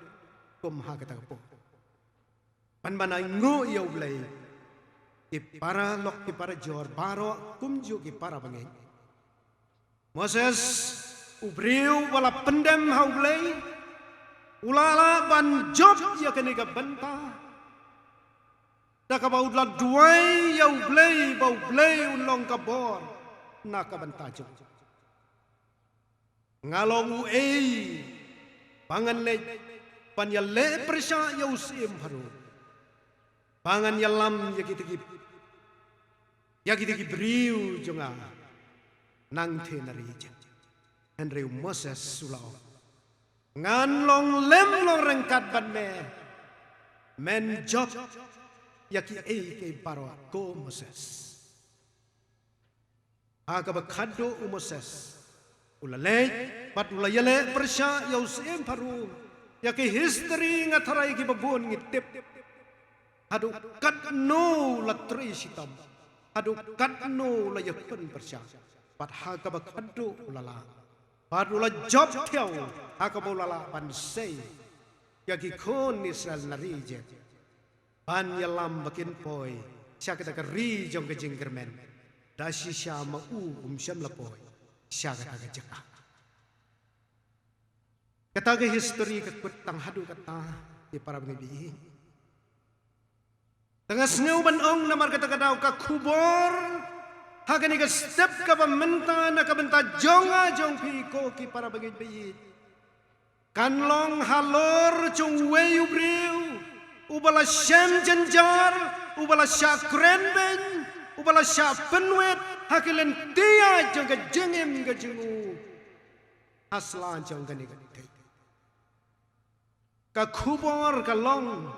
kum ha kata ka por. Pynban ai nguh ïa U Blei, ki para lok ki para jor baroh kumjuh ki para bangeit. Moses, u briew ba la pyndem ha U Blei, u la lah ban jop ïa kane ka bynta. Da kaba u la duwai ïa U Blei ba U Blei un long ka bor na ka bynta jong u. Nga long uei ba ngan leit ban ïaleh pyrshah ïa u syiem Pharaoh, ba ngan ïalam ïa kita ki, ïa kita ki briew jong nga? Nangta na ri Ijip. Hynrei u Moses u la ong, ngan long lem long ryngkat bad me. Men jop ïa kiei kiei baroh ko Moses. Ha kaba khadduh u Moses u la leit bad u la ïaleh pyrshah ïa u syiem Pharaoh. Ïa ki history nga tharai kiba bun ngi tip. Haduh katno u la trei shitom, haduh katno u la ïakhun pyrshah, bad ha kaba khadduh u la lah, bad u la jop thiaw ha kaba u la lah ban sei ïa ki khun Israel na ri Ijip, ban ïalam ba kin poi sha kata ka ri jong ka jingkyrmen. Da shisha ma u um shym la poi sha kata ka jaka. Kata ka history ka kut tang haduh kata, ki para bangeit. Te nga sngew ban ong namar kata ka daw ka khubor ha kane ka step kaba mynta na ka bynta jong nga jong phi ko ki para bangeit. Kan long halor jong uwei u briew uba la shem jynjar, uba la shah kren beiñ, uba la shah pynwit ha ki lynti jong ka jingim ka jong u. Ha sla jong kane ka thei, ka khubor ka long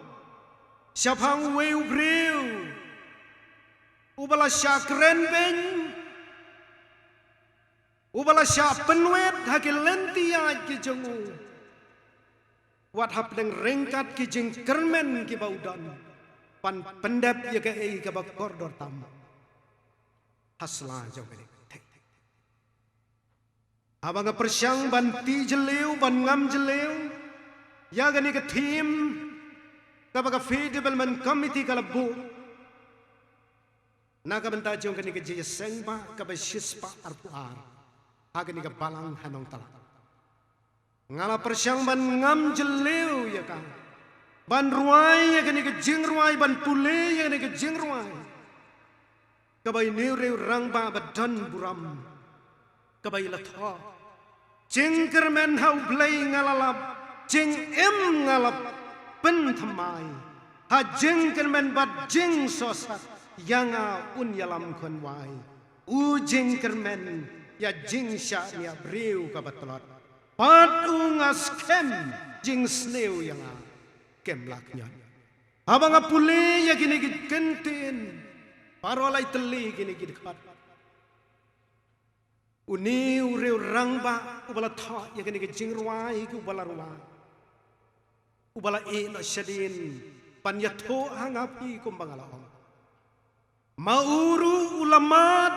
shaphang uwei u briew uba la shah kren beiñ, uba la shah pynwit ha ki lynti ki jong u. Wat hapdeng ryngkat ki jingkyrmen kiba u don, ban pyndep ïa kaei kaba kordor tam ha sla jong kane ka thei. Haba nga pyrshang ban tih jylliew, ban ngam jylliew ïa kane ka theme kaba ka Faith Development Committee ka la buh na ka bynta jong kane ka jingïaseng ba kaba shispah arphew ar ha kane ka balang ha Nongtlang. Nga la pyrshang ban ngam jylliew ïa ka, ban rwai ïa kane ka jingrwai, ban pule ïa kane ka jingrwai kaba ine u rangbah ba don burom kaba i la thoh: Jingkyrmen ha U Blei nga la lap, jingim nga la pynthymmai, ha jingkyrmen bad jingsngewsih ïa nga un ïalam khun wai. U jingkyrmen ïa jingshaniah briew kaba tlot, bad u nga skhem jingsniew ïa nga kim lah kñiot. Haba nga pule ïa kine ki kyntien, baroh lai tylli kine ki dkhot, une u rangbah uba la thoh ïa kine ki jingrwai kiba la rwai, uba la ïeh noh shadien ban ïathuh ha nga phi kumba nga la ong. Ma u ruh u la mad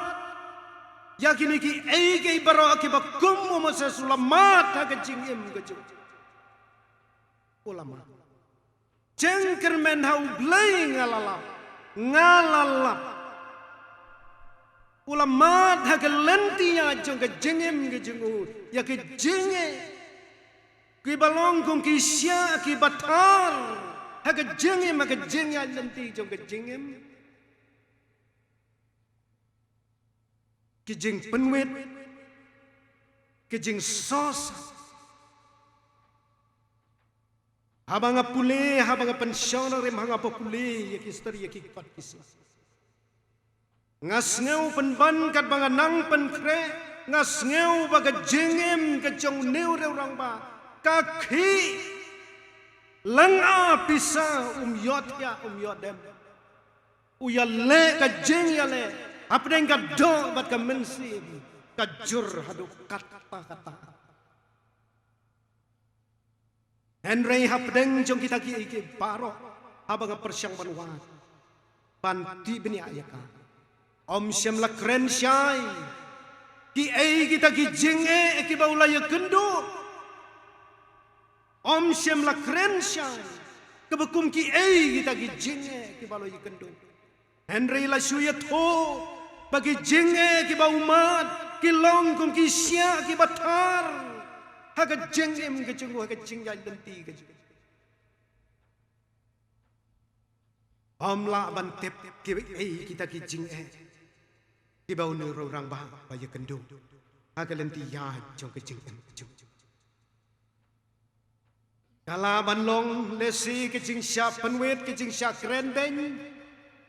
ïa kine kiei kiei baroh kiba kum u Moses u la mad ha ka jingim ka jong u. U la mad. Jingkyrmen ha U Blei nga la lap, nga la lap. U la mad ha ka lynti jong ka jingim ka jong u ïa ka jingeh kiba long kum ki shiah kiba thar ha ka jingim, ha ka jingïaid lynti jong ka jingim. Ki jingpynwit, ki jingsngewsih. Haba nga pule, haba nga pynshong nongrim, haba nga pule ïa ki history, ïa ki kot ki sla, nga sngew pynban katba nga nang pynkhreh, nga sngew ba ka jingim ka jong une u rangbah ka khih. Lynga pisa um ïohthiah, um ïoh dem. U ïaleh ka jingïaleh hapdeng ka doh bad ka mynsiem ka jur haduh katta katta. Hynrei hapdeng jong kita kiei kiei baroh, haba nga pyrshang ban wad, ban tih bniah ïa ka, ym shym la kren shai kiei kita ki jingeh kiba u la ïakynduh. Ym shym la kren shai kaba kum kiei kita ki jingeh kiba u la ïakynduh. Hynrei la shu ïathuh ba ki jingeh kiba u mad ki long kum ki shiah kiba thar ha ka jingim ka jong u, ha ka jingïaid lynti ka jong u. Ym lah ban tip kiwei kita ki jingeh kiba une u rangbah ba ïakynduh ha ka lynti ïaid jong ka jingim jong u. Ka lah ban long lehse ka jingshah pynwit, ka jingshah kren beiñ,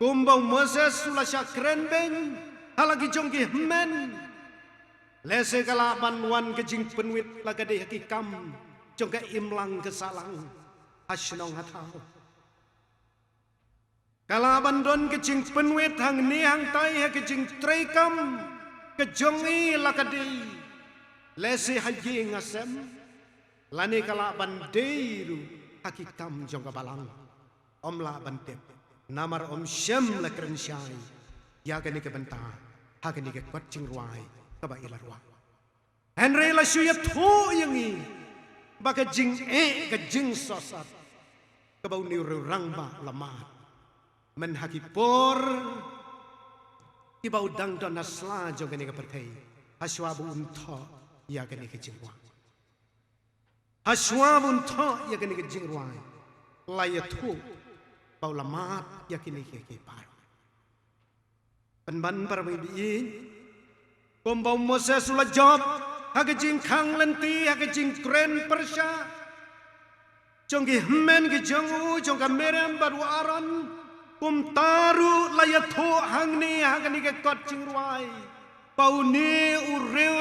kumba u Moses u la shah kren beiñ ha la ki jong ki hynmen. Lehse ka lah ban wan ka jingpynwit la ka dei ha ki kam jong ka imlang ka sahlang, ha shnong ha thaw. Ka lah ban don ka jingpynwit hangne hangtai ha ka jingtrei kam ka jong i, la ka dei lehse ha ïing ha sem, lane ka lah ban dei ruh ha ki kam jong ka balang. Ym lah ban tip, namar ym shym la kren shai ïa kane ka bynta ha kane ka kot jingrwai kaba i la rwai. Hynrei la shu ïathuh ïa ngi ba ka jingeh, ka jingsohsat kaba une u rangbah u la mad mynha ki por kiba u dang don ha sla jong kane ka pyrthei, ha shuwa ba un thoh ïa kane ka jingrwai. Ha shuwa ba un thoh ïa kane ka jingrwai, la ïathuh ba u la mad ïa kine kiei kiei baroh. Pynban para bangeit, kumba u Moses u la jop ha ka jingkhang lynti, ha ka jingkren pyrshah jong ki hynmen ki jong u, jong ka Miriam bad u Aaron, kumta ruh la ïathuh hangne ha kane ka kot jingrwai ba une u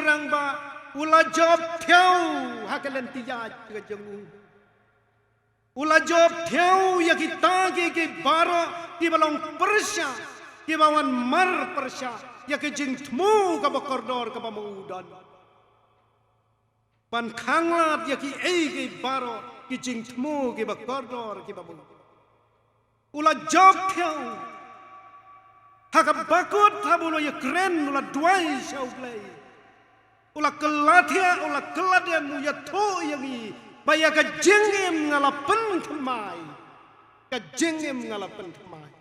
rangbah u la jop thiaw ha ka lynti ïaid ka jong u. U la jop thiaw ïa kita kiei kiei baroh kiba long pyrshah, kiba wan mar pyrshah ïa ka jingthmu kaba kordor kaba ma u don. Ban khanglad ïa kiei kiei baroh ki jingthmu kiba kordor kiba ma u don. U la jop thiaw ha kaba kut, haba u la ïakren, u la duwai sha U Blei. U la kylla thiah, u la kylla dem, u ïathuh ïa ngi ba ïa ka jingim nga la pynthymmai. Ka jingim nga la pynthymmai.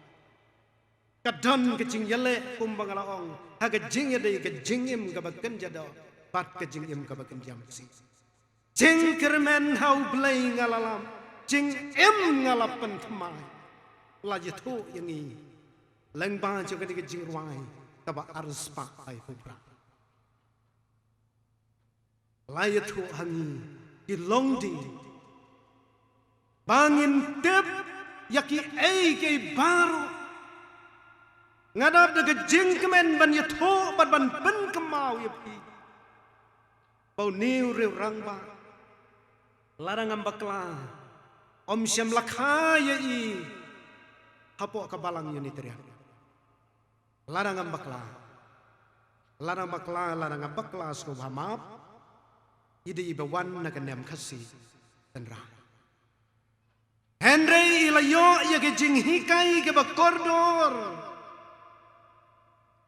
Ka don ka jingïaleh kumba nga la ong, ha ka jingïadei ka jingim kaba kynja doh bad ka jingim kaba kynja mynsiem. Jingkyrmen ha U Blei nga la lam, jingim nga la pynthymmai. La ïathuh ïa ngi lyngba jong kane ka jingrwai kaba arspah laiphew phra. La ïathuh ha ngi ki longding ba ngin tip ïa kiei kiei baroh. Nga dap da ka jingkmen ban ïathuh bad ban pynkynmaw ïa phi ba une u rangbah, lada ngam bakla, ym shym la kha ïa i hapoh ka balang Unitarian. Lada ngam bakla, lada ngam bakla, lada ngam bakla sngewbha map. I dei iba wan na ka niam Khasi tynrai. Hynrei i la ïoh ïa ka jinghikai kaba kordor.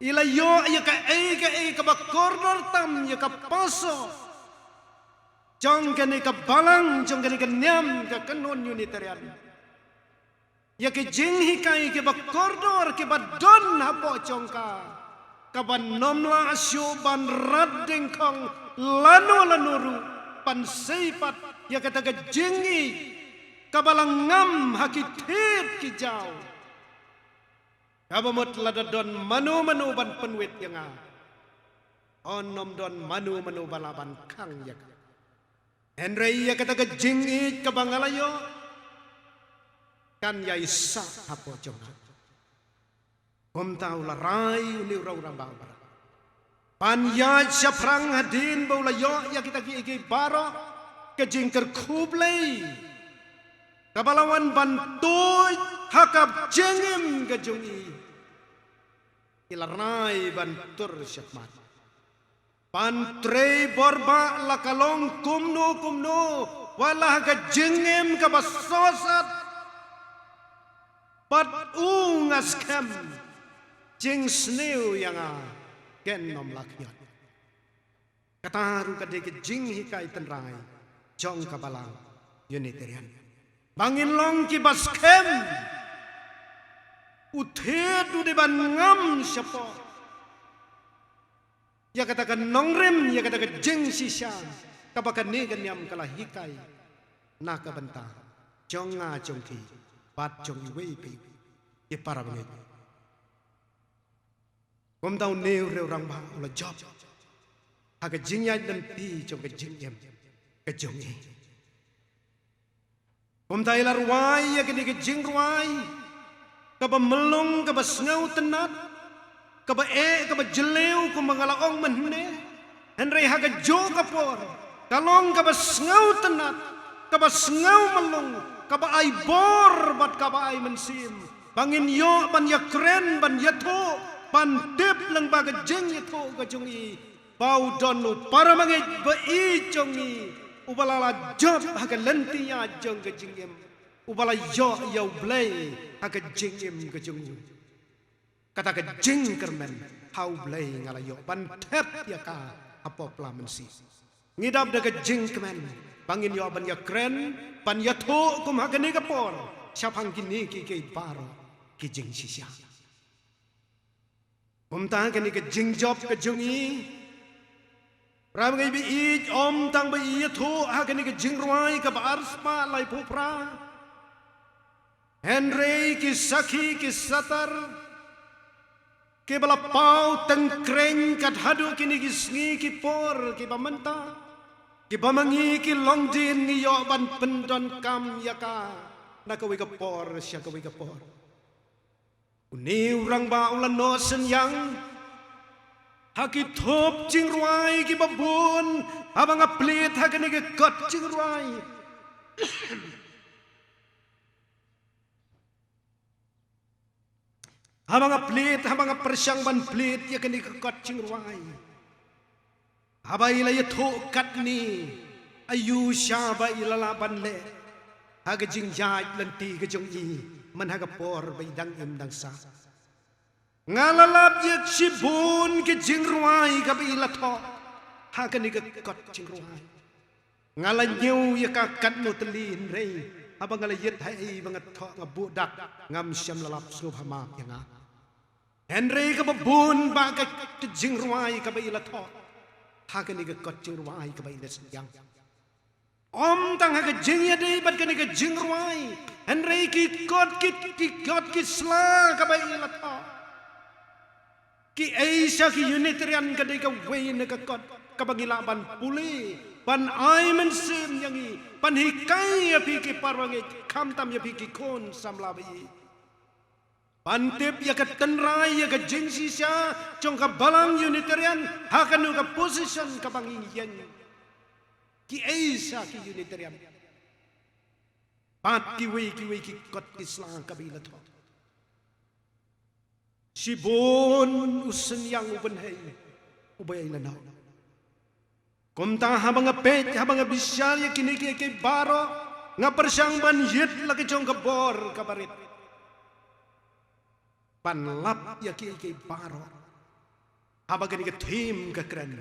I la ïoh ïa kaei kaei kaba kordor tam, ïa ka pasoh jong kane ka balang, jong kane ka niam ka kynhun Unitarian. Ïa ka jinghikai kaba kordor kaba don hapoh jong ka, kaba nym lah shuh ban rat dyngkhong lano lano ruh ban sei pat ïa kata ka jingïeit kaba la ngam ha ki thied ki jaw. Kaba mut lada don mano mano ban pynwit ïa nga, yn nym don mano mano ba lah ban khang ïa ka. Hynrei ïa kata ka jingïeit kaba nga la ïoh kan ïai sah hapoh jong nga. Kumta u la rai une u rangbah ban ïaid shaphrang hadien ba u la ïoh ïa kita kiei kiei baroh, ka jingkyrkhu Blei kaba la wan ban tuid ha ka jingim ka jong i. I la rai ban tur shakhmat ban trei bor ba la ka long kumno kumno, wat la ha ka jingim kaba sohsat, bad u nga skhem jingsniew ïa nga kin nym la khñiot. Kata ruh ka dei ka jinghikai tynrai jong ka balang Unitarian. Ba ngin long kiba skhem, u thied u dei ban ngam shapoh ïa kata ka nongrim, ïa kata ka jingshisha kaba kane ka niam ka la hikai na ka bynta jong nga jong phi bad jong iwei pa iwei. Ki para bangeit, kumta une u rangbah u la jop ha ka jingïaid lynti jong ka jingim ka jong i. Kumta i la rwai ïa kane ka jingrwai kaba mlung, kaba sngewtynnat, kaba eh, kaba jylliew, kumba nga la ong mynne. Hynrei ha kajuh ka por ka long kaba sngewtynnat, kaba sngewmlung, kaba ai bor bad kaba ai mynsiem ba ngin ïoh ban ïakren, ban ïathuh, ban tip lyngba ka jingïathuh ka jong i ba u don u para bangeit ba ïeit jong i uba la la jop ha ka lynti ïaid jong ka jingim, uba la ïoh ïa U Blei ha ka jingim ka jong u. Kata ka jingkyrmen ha U Blei nga la ïoh ban thep ïa ka hapoh pla mynsiem. Ngi dap da ka jingkmen ba ngin ïoh ban ïakren, ban ïathuh kum ha kane ka por shaphang kine kiei kiei baroh ki jingshisha. Kumta kane ka jingjop ka jong i, para bangeit ba ïeit, ym tang ba i ïathuh ha kane ka jingrwai kaba arspah laiphew phra, hynrei ki sakhi, ki satar kiba la paw tyngkreiñ kat haduh kine ki sngi ki por kiba mynta, kiba ma ngi ki longdien ngi ïoh ban pyndonkam ïa ka na kawei ka por sha kawei ka por. Une u rangbah u la noh synñiang ha ki thup jingrwai kiba bun haba nga plied ha kane ka kot jingrwai. Haba nga plied, haba nga pyrshang ban plied ïa kane ka kot jingrwai, haba i la ïathuh katne, aiu sha ba i la lah ban leh ha ka jingïaid lynti ka jong i man ha ka por ba i dang im dang sah. Nga la lap ïa shibun ki jingrwai kaba i la thoh ha kane ka kot jingrwai. Nga la ñiew ïa ka katno tylli hynrei haba nga la ïit ha ei ba nga thoh nga buh dak, ngam shym la lap sngewbha map ïa nga. Hynrei kaba bun bah ka, ka jingrwai kaba i la thoh ha kane ka kot jingrwai kaba i la synñiang. Ym tang ha ka jingïadei bad kane ka jingrwai, hynrei ki kot ki, ki kot ki sla kaba i la thoh. Ki ei sha ki Unitarian ka dei kawei na ka kot kaba ngi lah ban pule, ban ai mynsiem ïa ngi, ban hikai ïa phi ki para bangeit, khamtam ïa phi ki khun samla ba ïeit, ban tip ïa ka tynrai, ïa ka jingshisha jong ka balang Unitarian ha kano ka position kaba ngi ïeng. Ki ei sha ki Unitarian bad kiwei kiwei ki kot ki sla kaba i la thoh. Shibun u synñiang u bynhei uba i la noh. Kumta haba nga peit, haba nga bishar ïa kine kiei kiei baroh, nga pyrshang ban ïit la ka jong ka bor kaba rit ban lap ïa kiei kiei baroh. Haba kane ka theme ka kren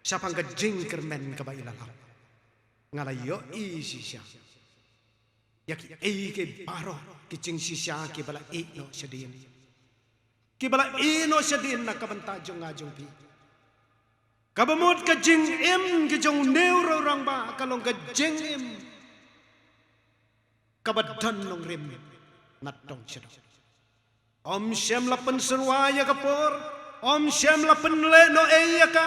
shaphang ka jingkyrmen kaba i la lap, nga la ïohi shisha ïa kiei kiei baroh ki jingshisha kiba la ïeh noh shadien, kiba la ïeh noh shadien na ka bynta jong nga jong phi. Kaba mut ka jingim ka jong une u rangbah ka long ka jingim kaba don nongrim na dong sha dong. Ym shym la pynsyrwa ïa ka por, ym shym la pynlehnoh ei ïa ka.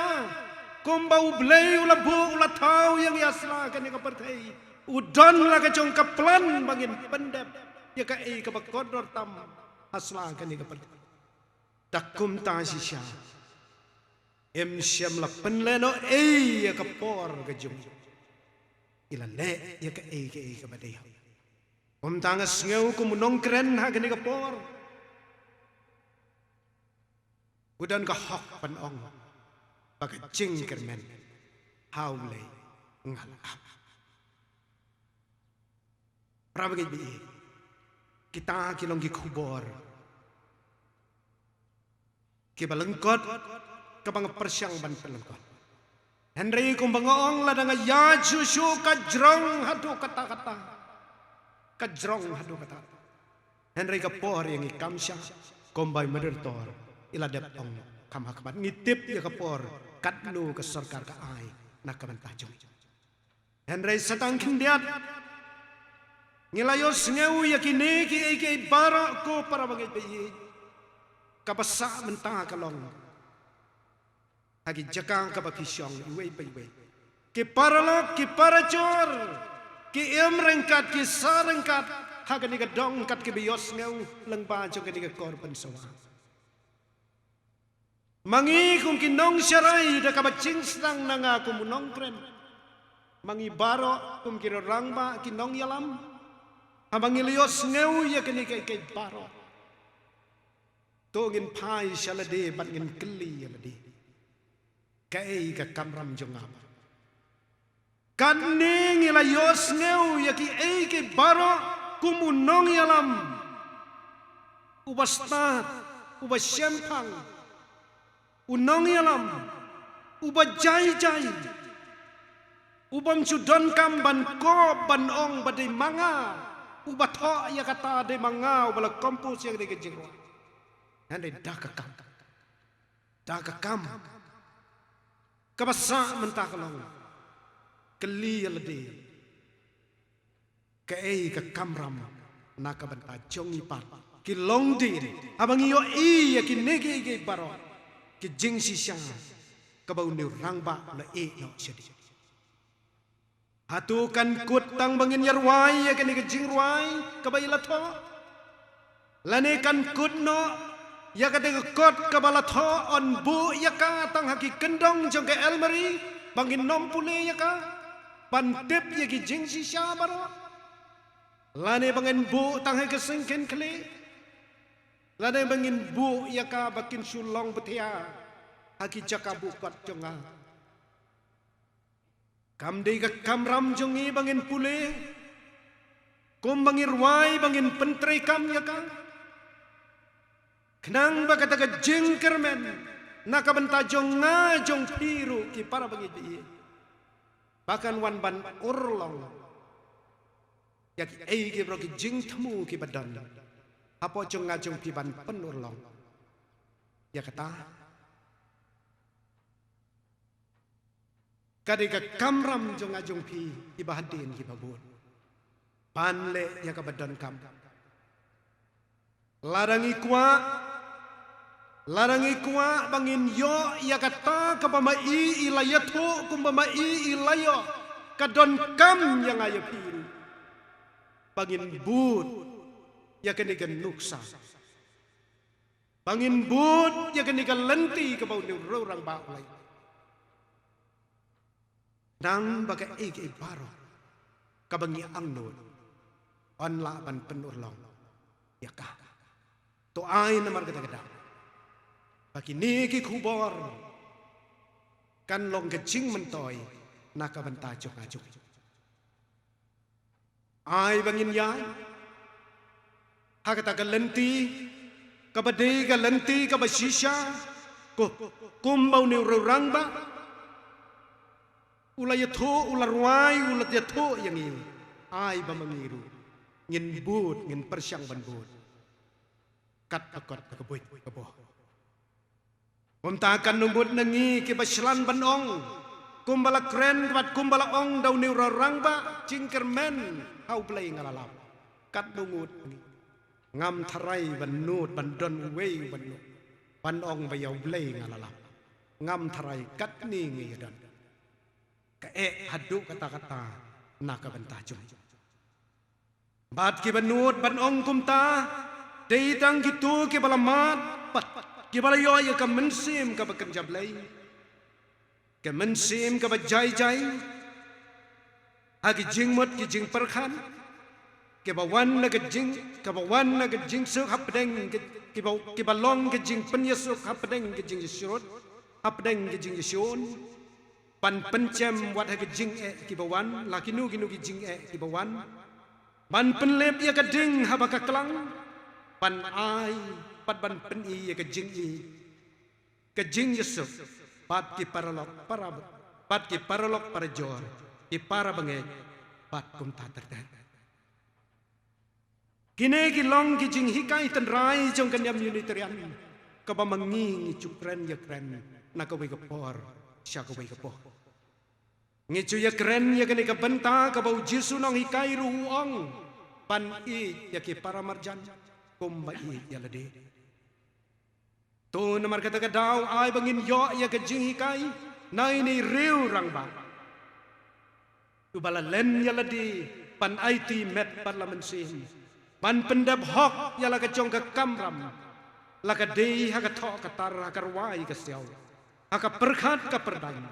Kumba U Blei u la buh, u la thaw ïa ngi ha sla kane ka pyrthei, u don la ka jong ka plan ba ngin pyndep ïa kaei kaba kordor tam ha sla kane ka pyrthei. Te kumta shisha, ym shym la pynlehnoh ei ïa ka por ka jong i. I la leh ïa kaei kaei kaba dei. Kumta nga sngew kum u nongkren ha kane ka por, u don ka hok ban ong ba ka jingkyrmen ha U Blei nga la ap. Para bangeit ba ïeit, kita ki long ki khubor kiba lyngkot, kaba nga pyrshang ban pynlyngkot. Hynrei kumba nga ong, lada nga ïaid shuh shuh ka jrong haduh katta katta, ka jrong haduh katta. Hynrei ka por ïa ngi kam shah, kumba i moderator i la dep ong kham ha khmat, ngi tip ïa ka por katno ka sorkar ka ai na ka bynta jong ngi. Hynrei sa tang khyndiat Ngi la ïohsngew ïa kine kiei kiei baroh ko para bangeit ba ïeit. Kaba sah mynta ka long ha ki jaka kaba phi shong iwei pa iwei. Ki paralok, ki parajor, ki im ryngkat, ki sah ryngkat ha kane ka dong kat kiba ïohsngew lyngba jong kane ka kor pynsawa. Ma ngi kum ki nongsharai da kaba jingsdang na nga kum u nongkren. Ma ngi baroh kum ki rangbah ki nongïalam. Haba ngi la ïohsngew ïa kine kiei kiei baroh, to ngin phai sha lade bad ngin kylli ïa lade, kaei ka kamram jong nga? Katne ngi la ïohsngew ïa kiei kiei baroh kum u nongïalam uba stad, uba shemphang, u nongïalam uba jai jai, ubym shu donkam ban kop ban ong ba dei ma nga uba thoh ïa kata, dei ma nga uba la compose ïa kane ka jingrwai. Hynrei da ka kam, da ka kam kaba sah mynta ka long, kylli ïa lade, kaei ka kamram na ka bynta jong ngi pat ki longdien, haba ngi ïohi ïa kine kiei kiei baroh, ki jingshisha kaba une u rangbah u la ïeh noh shadien? Hato kan kut tang ba ngin ïa rwai ïa kane ka jingrwai kaba i la thoh? Lane kan kut noh ïa kata ka kot kaba la thoh, yn buh ïa ka tang ha ki kyndong jong ka almari ba ngin nym pule ïa ka, ban tip ïa ki jingshisha baroh? Lane ba ngin buh tang ha ka seng kynkhlieh? Lane ba ngin buh ïa ka ba kin shu long bthia ha ki jaka buh kot jong nga? Kam dei ka kamram jong ngi ba ngin pule, kum ba ngi rwai ba ngin pyntreikam ïa ka, khnang ba kata ka jingkyrmen na ka bynta jong nga jong phi ruh ki para bangeit, ba kan wan ban urlong ïa kiei kiei baroh ki jingthmu kiba don hapoh jong nga jong phi ban pynurlong ïa kata. Ka dei ka kamram jong nga jong phi kiba hadien kiba bud, ban leh ïa kaba donkam. Lada ngi kwah, lada ngi kwah ba ngin ïoh ïa kata kaba ma i i la ïathuh, kumba ma i i la ïoh, ka donkam ïa nga ïa phi ruh ba ngin bud ïa kane ka nuksa, ba ngin bud ïa kane ka lynti kaba une u rangbah u la ïoh. Nang ba kaei kaei baroh kaba ngi angnud, yn lah ban pynurlong ïa ka. To ai namar kata ka daw ba kine ki khubor kan long ka jingmyntoi na ka bynta jong nga jong phi. Ai ba ngin ïaid ha kata ka lynti kaba dei ka lynti kaba shisha, ko, kumba une u rangbah u la ïathuh, u la rwai, u la ïathuh ïa ngi. Ai ba ma ngi ruh ngin bud, ngin pyrshang ban bud kat ba kot ka buit ka boh. Kumta katno ngut na ngi kiba shlan ban ong, kumba la kren bad kumba la ong da une u rangbah jingkyrmen ha U Blei nga la lap. Katno ngut na ngi ngam tharai ban nud ban don uwei ban nud ban ong ba ïa U Blei nga la lap. Ngam tharai, katne ngi ïa don. Ka eh haduh katta katta na ka bynta jong ngi. Bad kiba nud ban ong kumta dei tang kito kiba la mad bad kiba la ïoh ïa ka mynsiem kaba kynja Blei, ka mynsiem kaba jai jai ha ki jingmut ki jingpyrkhat, kiba wan na ka jing, kiba wan na ka jingsuk hapdeng ki, kiba, kiba long ka jingpynïasuk hapdeng ka jingïasyrut, hapdeng ka jingïashun. Ban pynchem wat ha ki jingeh kiba wan, la kino kino ki jingeh kiba wan. Ban pynlip ïa ka ding haba ka klang. Ban ai bad ban pyni ïa ka jingi, ka jingïasuk bad ki paralok para, bad ki paralok parajor, ki para bangeit bad kumta ter ter. Kine ki long ki jinghikai tynrai jong ka niam Unitarian kaba ma ngi ngi ju kren ïa kren na kawei ka por sha kawei ka por. Ngi ju ïa kren ïa kane ka bynta kaba U Jisu Nonghikai ruh u ong, ban ïeit ïa ki paramarjan kumba ïeit ïa lade. To namar kata ka daw ai ba ngin ïoh ïa ka jinghikai na ine i riew rangbah, uba la len ïa lade ban aiti met bad la mynsiem, ban pyndep hok ïa la ka jong ka kamram, la ka dei ha ka thoh ka tar, ha ka rwai ka siaw, ha ka pyrkhat ka pyrdaiñ.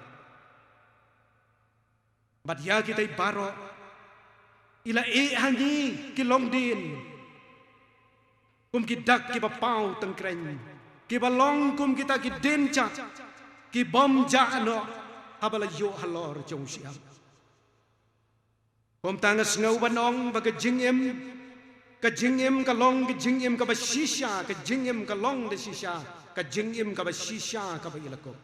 Bad ïa kita i baroh i la ïeh ha ngi ki longdien kum ki dak kiba paw tyngkreiñ, kiba long kum kita ki dienjat ki bym jah noh haba la ïoh halor jong u shyiap. Kumta nga sngew ban ong ba ka jingim, ka jingim ka long ka jingim kaba shisha, ka jingim ka long da shisha, ka jingim kaba shisha kaba i la kup,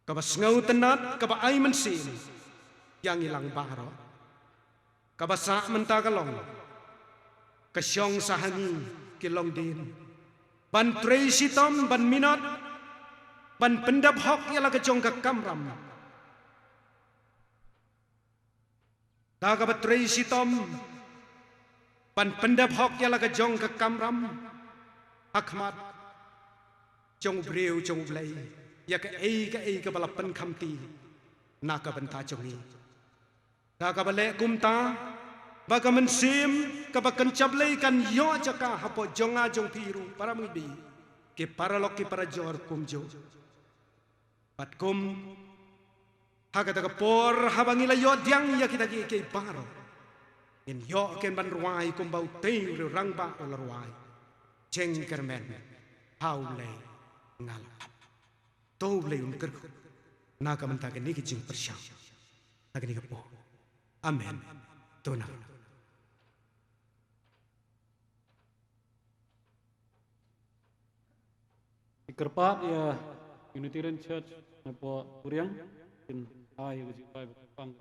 kaba sngewtynnat, kaba ai mynsiem ïa ngi lang baroh. Kaba sah mynta ka long, ka shong sah ha ngi ki longdien ban trei shitom, ban minot, ban pyndep hok ïa la ka jong ka kamram. Da kaba trei shitom ban pyndep hok ïa la ka jong ka kamram ha khmat jong u briew jong U Blei ïa kaei kaei kaba la pynkhamti na ka bynta jong ngi. Da kaba leh kumta ba ka mynsiem kaba kynjah Blei kan ïoh jaka hapoh jong nga jong phi ruh para mangbi, ki paralok ki parajor kumjuh. Bad kum ha kata ka por haba ngi la ïoh pdiang ïa kita kiei kiei baroh, ngin ïoh ken ban rwai kumba utei u riew rangbah u la rwai: Jingkyrmen ha U Blei nga la ap. To U Blei un kyrkhu na ka bynta kane ka jingpyrshang ha kane ka por. Amen. To na Ngi kyrpad ïa Unitarian Church napoh Buriang, kin ai ïa ka jingbai ba kyrpang.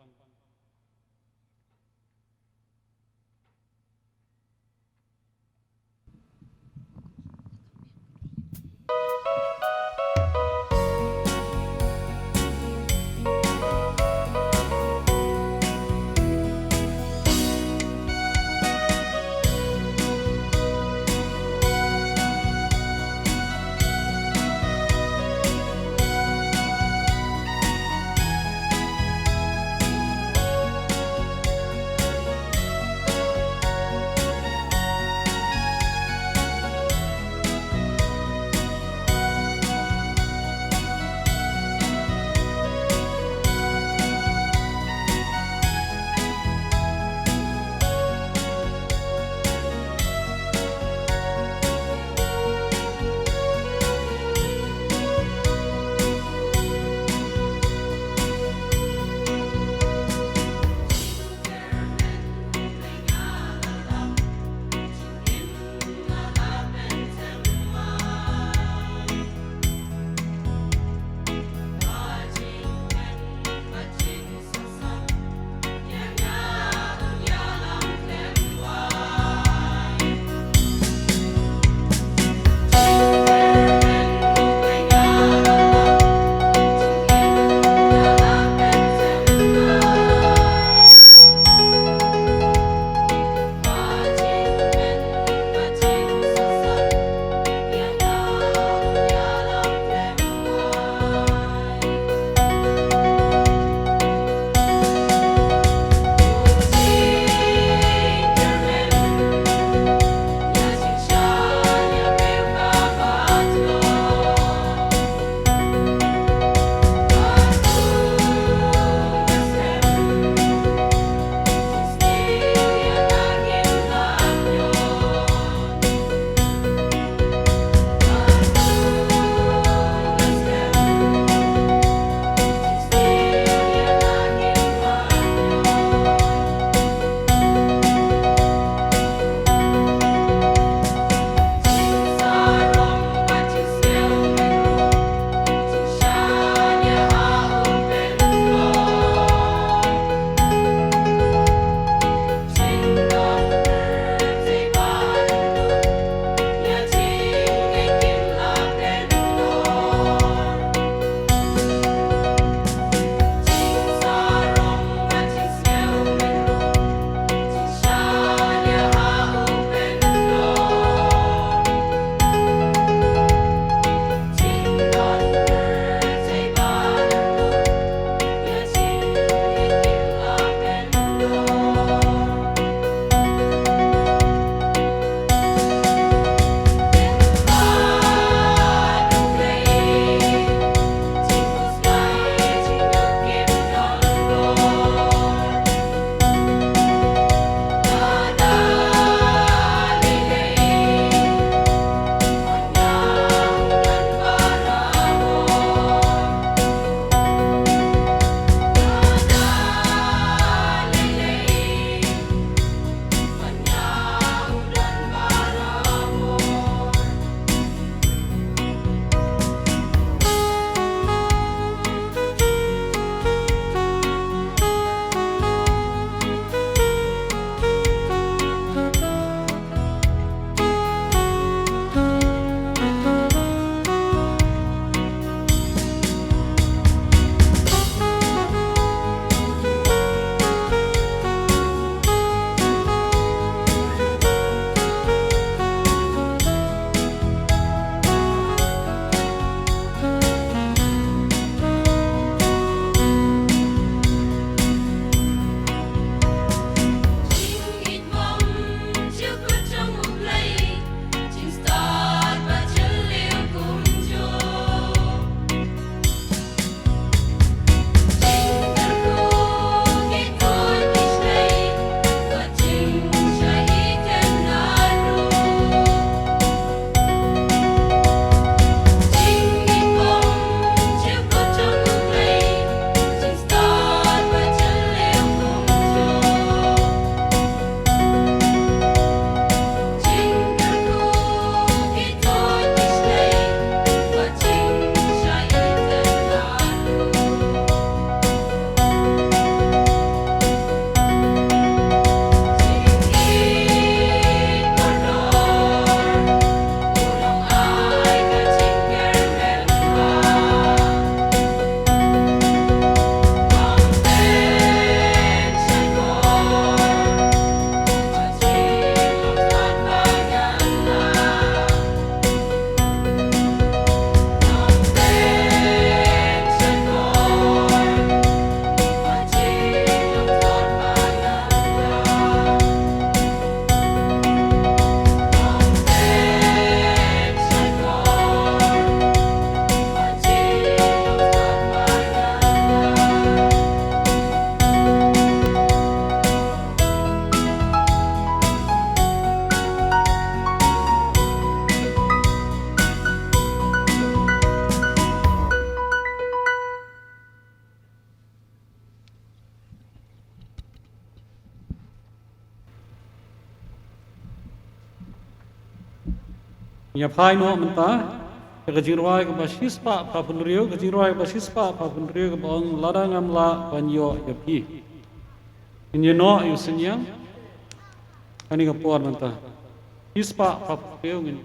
Ngin ïa phai noh mynta ïa ka jingrwai kaba shispah phew hynriew, ka jingrwai kaba shispah phew hynriew kaba ong Lada Ngam Lah Ban Ïoh Ïa Phi. Ngin ïa noh ïa u synñiang ha kane ka por mynta. Shispah phew hynriew ngin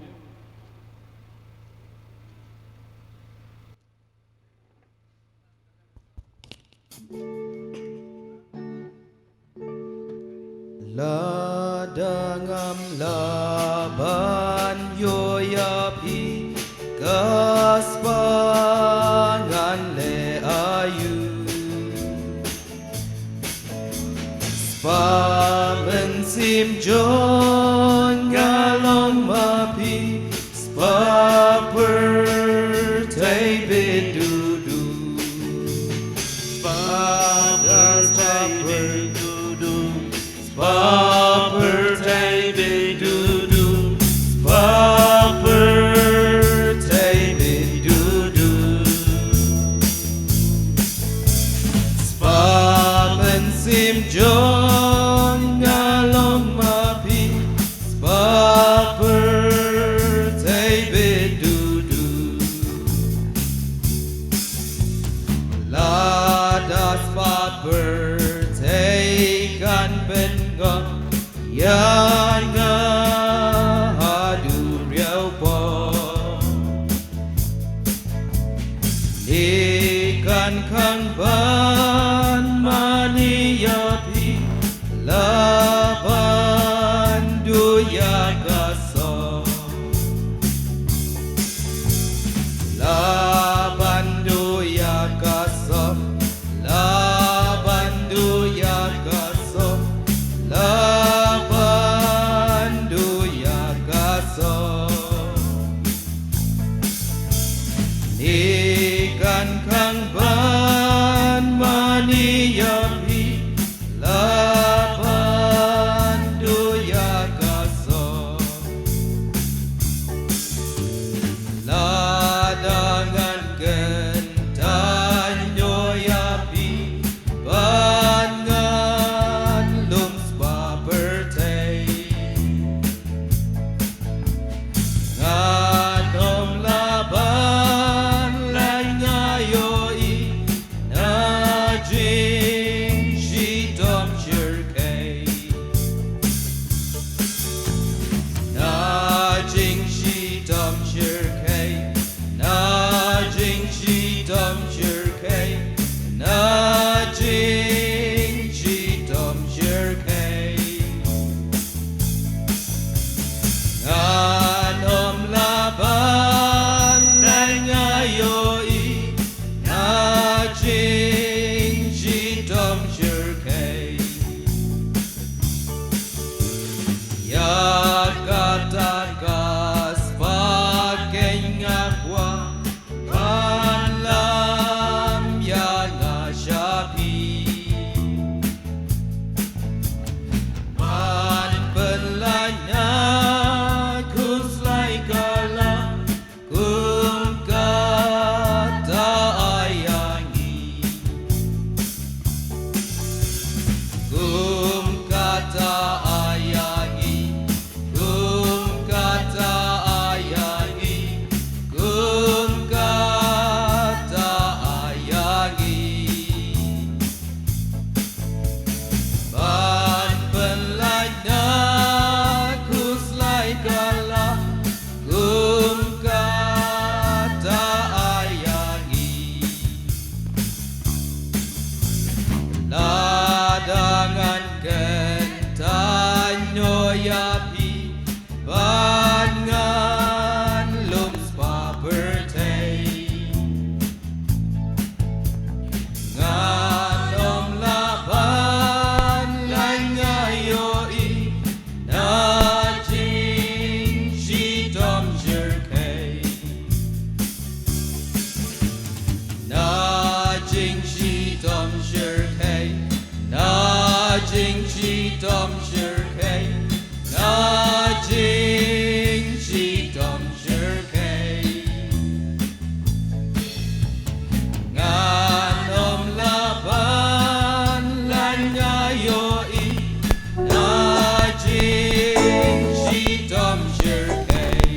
Lada ngam lah ban ïoh ïa phi, ka spah ngan leh aïu? Spah mynsiem jong nga long ma phi, spah pyrthei beit duhdun. Spah pyrthei beit duhdun. Spah pyrthei beit duhdun. Spah pyrthei beit duhdun. Spah mynsiem jong nga long ma phi, spah pyrthei beit duhdun. Lada spah pyrthei kan pynngop ïa nga haduh riewpop, ne kan khang ban mane ïa phi, lah ban duh ïa ka soh. Lah ban duh ïa ka soh, lah ban duh ïa ka soh, lah ban duh ïa ka soh. Ne kan khang ban mane ïa phi, lah ban duh ïa ka soh. Lada ngan kynthah noh ïa phi, bad ngan lum spah pyrthei, ngan ym lah ban lait, nga ïohi, na jingshitom shyrkhei. Na jingshitom shyrkhei. Na jingshitom shyrkhei. Na jingshitom shyrkhei. Ngan ym lah ban lait, nga ïohi, na jingshitom shyrkhei. Ïa kata ka spah keiñ nga kwah ban lam ïa nga sha phi, ban pynlait na khuslai ka la, kum kata ai ïa ngi. Kum kata ai ïa ngi. Kum kata ai ïa ngi. Kum kata ai ïa ngi. Ban pynlait na khuslai ka la, kum kata ai ïa ngi. Lada ngan kynthah noh ïa phi, bad ngan lum spah pyrthei, ngan ym lah ban lait, nga ïohi, na jingshitom shyrkhei. Na jingshitom shyrkhei. Na jingshitom shyrkhei. Na jingshitom shyrkhei. Ngan ym lah ban lait, nga ïohi, na jingshitom shyrkhei.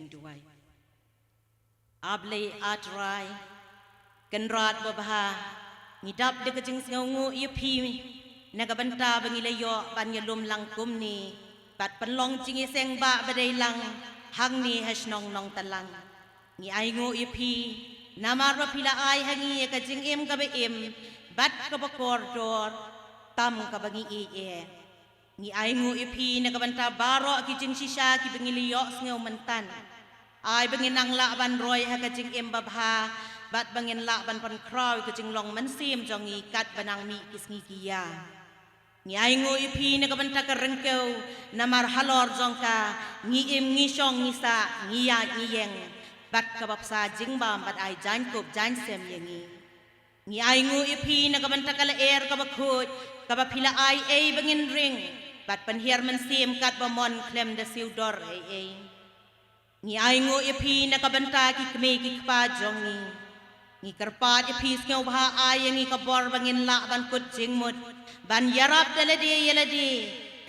duwai. A Blei A Trai Kynrad babha, ngi dap da ka jingsngewnguh ïa phi na ka bynta ba ngi la ïoh ban ïalum lang kumne bad pynlong jingïaseng ba ba dei lang hangne ha shnong Nongtalang. Ngi ainguh ïa phi namar ba phi la ai ha ngi ïa ka jingim kaba im bad kaba kordor tam kaba ngi ïeit eh. Ngi ainguh ïa phi na ka bynta baroh ki jingshisha kiba ngi la ïohsngew mynta. Ai ba ngin nang lah ban roi ha ka jingim babha bad ba ngin lah ban pynkhraw ïa ka jinglong mynsiem jong ngi katba nang mih ki sngi ki ïa. Ngi ainguh ïa phi na ka bynta ka ryngkew namar halor jong ka ngi im ngi shong ngi sah ngi ïaid ngi ïeng bad kaba pynsa jingbam bad ai jaiñkup jaiñsem ïa ngi. Ngi ainguh ïa phi na ka bynta ka lyer kaba khuid kaba phi la ai ei ba ngin ring bad pynhiar mynsiem katba mon khlem da siew dor ei ei. Ngi ainguh ïa phi na ka bynta ki kmie ki kpa jong ngi. Ngi kyrpad ïa phi sngewbha ai ïa ngi ka bor ba ngin lah ban kut jingmut ban ïarap da lade ïa lade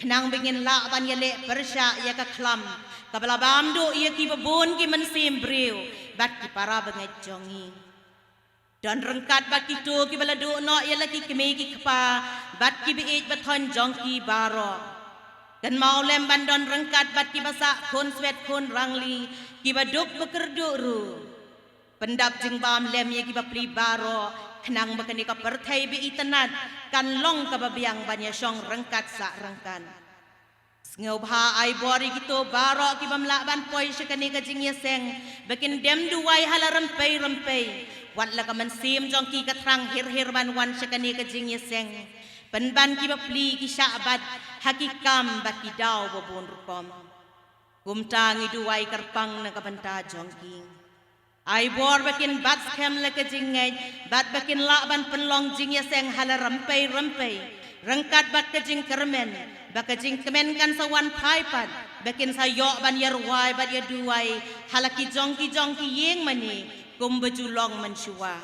khnang ba ngin lah ban ïaleh pyrshah ïa ka khlam kaba la bam duh ïa kiba bun ki mynsiem briew bad ki para bangeit jong ngi. Don ryngkat bad kito kiba la duh noh ïa la ki kmie ki kpa bad kiba ïeit ba thon jong ki baroh. Kynmaw lem ban don ryngkat bad kiba sah khun swet khun rangli kiba duk ba kyrduh ruh. Pyndap jingbam lem ïa kiba pli baroh khnang ba kane ka pyrthei ba itynnad kan long kaba biang ban ïashong ryngkat sah ryngkat. Sngewbha ai bor ïa kito baroh ki bym lah ban poi sha kane ka jingïaseng ba kin dem duwai ha la rympei rympei. Wat la ka mynsiem jong ki ka thrang hir hir ban wan sha kane ka jingïaseng. Pynban kiba pli ki shah bat ha ki kam bad ki daw ba bun rukom. Kumta ngi duwai kyrpang na ka bynta jong ki. Ai bor ba kin bat skhem la ka jingngeit bad ba kin lah ban pynlong jingïaseng ha la rympei rympei ryngkat bad ka jingkyrmen ba ka jingkmen kan sa wan phai pat ba kin sa ïoh ban ïarwai bad ïaduwai ha la ki jong ki jong ki ïing mane kumba ju long mynshuwa.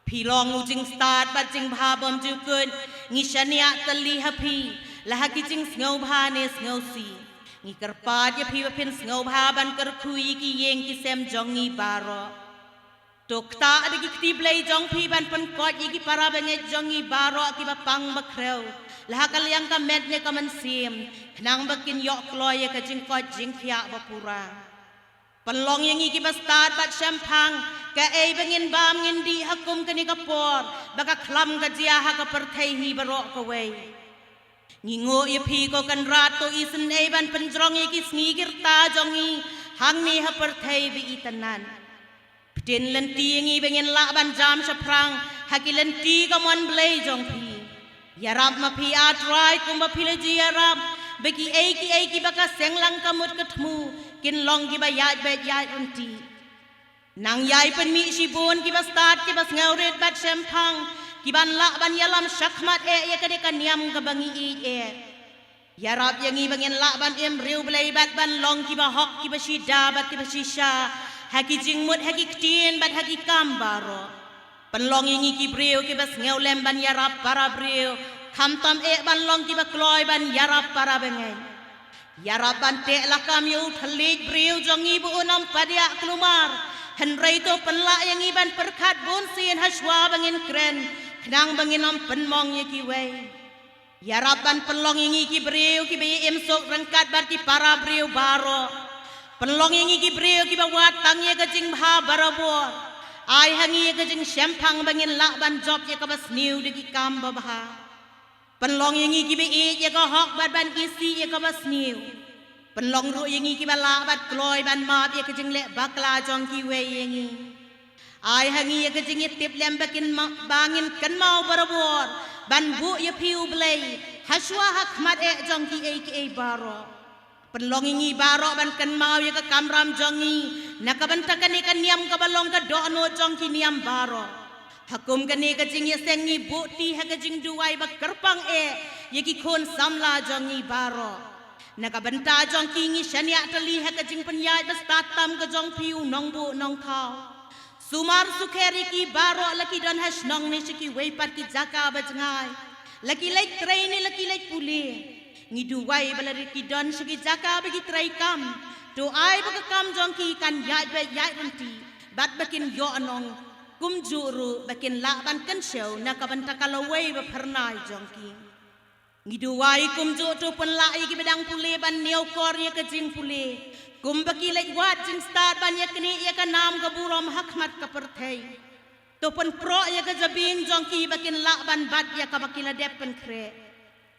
Phi long u jingstad bad jingbha bymjukut. Ngi shaniah tylli ha phi la ha ki jingsngewbha ne sngewsih. Ngi kyrpad ïa phi ba phin sngewbha ban kyrkhu ïa ki ïing ki sem jong ngi baroh. To ktah da ki kti Blei jong phi ban pynkoit ïa ki para bangeit jong ngi baroh kiba pang ba khrew la ha ka liang ka met ne ka mynsiem khnang ba kin ïoh kloi ïa ka jingkoit jingkhiah ba pura. Pynlong ïa ngi kiba stad bad shemphang kaei ba ngin bam ngin dih ha kum kane ka por ba ka khlam ka jia ha ka pyrthei hi baroh kawei. Ngi nguh ïa phi ko Kynrad to isynei ban pynjrong ïa ki sngi ki rta jong ngi hangne ha pyrthei ba itynnad. Pyntin lynti ïa ngi ba ngin lah ban jam shaphrang ha ki lynti ka mon Blei jong phi. Ïarap ma phi A Trai kumba phi la ju ïarap ba kiei kiei kiba ka seng lang ka mut ka thmu kin long kiba ïaid beit ïaid ryntih. Nang ïai pynmih shibun kiba stad kiba sngewrit bad shemphang kiban lah ban ïalam shakhmat eh ïa kane ka niam kaba ngi ïeit eh. Ïarap ïa ngi ba ngin lah ban im riewblei bad ban long kiba hok kiba shida bad kiba shisha ha ki jingmut ha ki ktien bad ha ki kam baroh. Pynlong ïa ngi ki briew kiba sngewlem ban ïarap para briew khamtam eh ban long kiba kloi ban ïarap para bangeit. Ïarap ban teh lakam ïa u thylliej briew jong ngi ba un ym padiah kulmar. Hynrei to pynlah ïa ngi ban pyrkhat bunsien hashwa ba ngin kren khnang ba ngin ym pynmong ïa kiwei. Ïarap ban pynlong ïa ngi ki briew kiba ïa im suk ryngkat bad ki para briew baroh. Pynlong ïa ngi ki briew kiba wad tang ïa ka jingbha barabor. Ai ha ngi ïa ka jingshemphang ba ngin lah ban jop ïa kaba sniew da ki kam babha. Pynlong ïa ngi kiba ïeit ïa ka hok bad ban isih ïa kaba sniew. Pynlong ruh ïa ngi kiba lah bad kloi ban map ïa ka jingleh bakla jong kiwei ïa ngi. Ai ha ngi ïa ka jingïatip lem ba kin ma-, ba ngin kynmaw barabor ban buh ïa phi U Blei hashwa ha khmat eh jong kiei kiei baroh. Pynlong ïa ngi baroh ban kynmaw ïa ka kamram jong ngi na ka bynta kane ka niam kaba long ka dohnud jong ki niam baroh. Ha kum kane ka jingïaseng ngi buh ti ha ka jingduwai ba kyrpang eh ïa ki khun samla jong ngi baroh. Na ka bynta jong ki ngi shaniah tylli ha ka jingpynïaid ba stad tam ka jong phi U Nongbuh Nongthaw. Sumar sukher ïa ki baroh la ki don ha shnong ne sha kiwei pat ki jaka ba jngai, la ki leit trei ne la ki leit pule. Ngi duwai ba lada ki don sha ki jaka ba ki trei kam, To ai ba ka kam jong ki kan ïaid beit ïaid ryntih bad ba kin ïoh nong, kumjuh ruh ba kin lah ban kynshew na ka bynta ka lawei ba phyrnai jong ki. Ngi duwai kumjuh to pynlah ïa ki ba dang pule ban ñiewkor ïa ka jingpule, kumba ki leit wad jingstad ban ïaknieh ïa ka nam ka burom ha khmat ka pyrthei. To pynproh ïa ka jabieng jong ki ba kin lah ban bat ïa kaba ki la dep pynkhreh.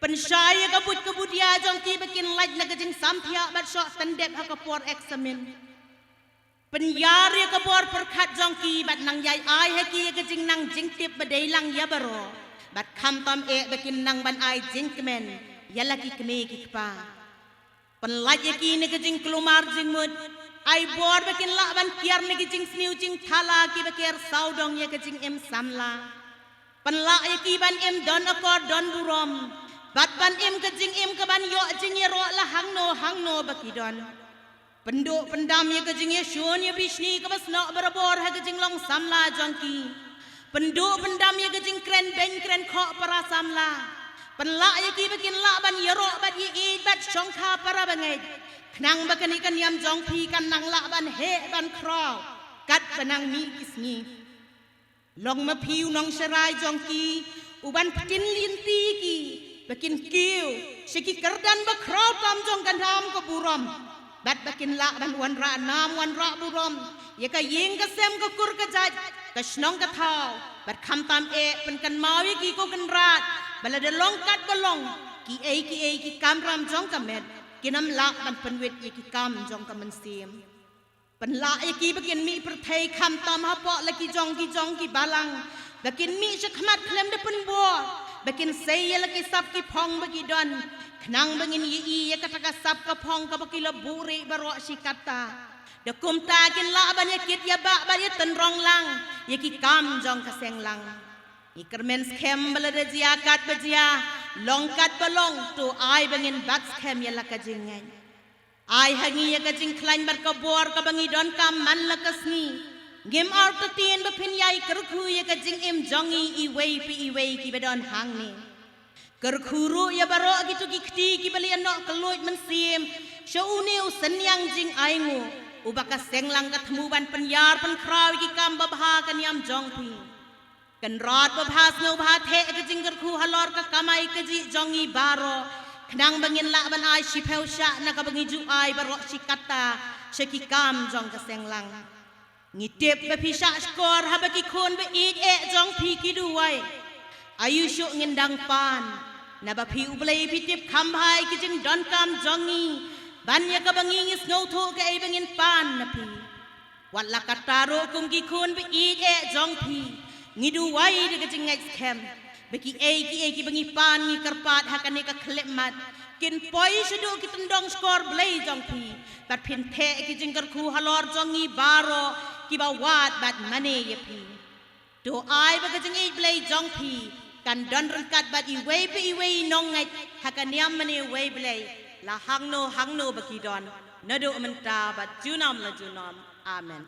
Pynshai ïa ka buit ka budia jong ki ba kin lait na ka jingsamthiah bad shoh tyndep ha ka por eksamin. Pynïar ïa ka bor pyrkhat jong ki bad nang ïai ai ha ki ïa ka jingnang jingtip ba dei lang ïa baroh. Bad khamtam eh ba kin nang ban ai jingkmen ïa la ki kmie ki kpa. Pynlait ïa ki na ka jingkulmar jingmut. Ai bor ba kin lah ban kiar na ki jingsniew jingthala ki ba ker sawdong ïa ka jingim samla. Pynlah ïa ki ban im don akor don burom. Bad ban im ka jingim ka ban ïoh jingïaroh la hangno hangno ba ki don. Pynduh pyndam ïa ka jingïashun ïabishni kaba snoh barabor ha ka jinglong samla jong ki. Pynduh pyndam ïa ka jingkren beiñ kren khoh para samla. Pynlah ïa ki ba kin lah ban ïaroh bad ïaieit bad shongkha para bangeit. Khnang ba kane ka niam jong phi kan nang lah ban heh ban khraw katba nang mih ki sngi. Long ma phi u nongsharai jong ki, u ban pynlynti ki ba kin kiew sha ki kyrdan ba khraw tam jong ka nam ka burom. Bad ba kin lah ban wanrah nam wanrah burom ïa ka ïing ka sem ka kur ka jait, ka shnong ka thaw. Bad khamtam eh pynkynmaw ïa ki ko Kynrad ba lada long katba long, kiei kiei ki kamram jong ka met kin ym lah ban pynwit ïa ki kam jong ka mynsiem. Pynlah ïa ki ba kin mih pyrthei khamtam hapoh la ki jong ki jong ki balang. Ba kin mih sha khmat khlem da pynbor. Ba kin sei ïa la ki sap ki phong ba ki don. Khnang ba ngin ïohi ïa kata ka sap ka phong kaba ki la buhrieh baroh shi katta. Da kumta kin lah ban ïakit ïabah bad ïatynrong lang ïa ki kam jong ka seng lang. Ngi kyrmen skhem ba lada jia katba jia, long katba long, to ai ba ngin bat skhem ïa la ka jingngeit. Ai ha ngi ïa ka jingkhlaiñ bad ka bor kaba ngi donkam man la ka sngi. Ngim artatien ba phin ïai kyrkhu ïa ka jingim jong ngi iwei pa iwei kiba don hangne. Kyrkhu ruh ïa baroh kito ki kti kiba la ïa noh kylluid mynsiem sha une u synñiang jingainguh uba ka seng lang ka thmu ban pynïar pynkhraw ïa ki kam babha ka niam jong phi. Kynrad babha sngewbha theh ka jingkyrkhu halor ka kamai kajih jong ngi baroh. Khnang ba ngin lah ban ai shiphew shah na kaba ngi ju ai baroh shi katta sha ki kam jong ka seng lang. Ngi tip ba phi shah shkor haba ki khun ba ïeit eh jong phi ki duwai. Aïu shuh ngin dang pan. Naba phi U Blei phi tip kham bha ïa ki jingdonkam jong ngi. Ban ïa kaba ngi ngi sngewthuh kaei ba ngin pan na phi. Wat la katta ruh kum ki khun ba ïeit eh jong phi, ngi duwai da ka jingngeit skhem ba kiei kiei kiba ngi pan ngi kyrpad ha kane ka khyllipmat kin poi shaduh ki tyndong shkor Blei jong phi. Bad phin theh ki jingkyrkhu halor jong ngi baroh kiba wad bad mane ïa phi. To ai ba ka jingïeit Blei jong phi kan don ryngkat bad iwei pa iwei i nongngeit ha ka niam mane wei Blei, la hangno hangno ba ki don, naduh mynta bad junom la junom. Amen.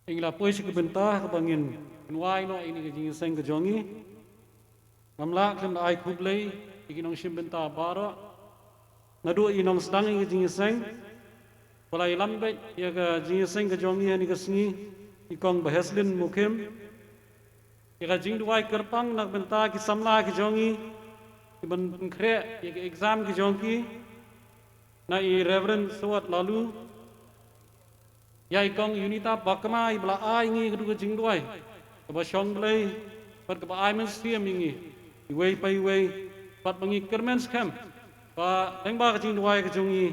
Ngi la poi sha ka bynta kaba ngin, ngin wai noh ïa kane ka jingïaseng ka jong ngi. Ngam lah khlem da ai khublei ïa ki nongshim bynta baroh. Naduh i nongsdang ïa ka jingïaseng ba la ïalam beit ïa ka jingïaseng ka jong ngi ha kane ka sngi, i kong Baheslin Mukhim. Ïa ka jingduwai kyrpang na ka bynta ki samla ki jong ngi kiban pynkhreh ïa ki exam ki jong ki, na i Reverend Sawat Laloo. Ïa i kong Unita Bakma iba la ai ngi ka dei ka jingduwai kaba shong Blei bad kaba ai mynsiem ïa ngi iwei pa iwei, bad ba ngi kyrmen skhem ba lyngba ka jingduwai ka jong ngi,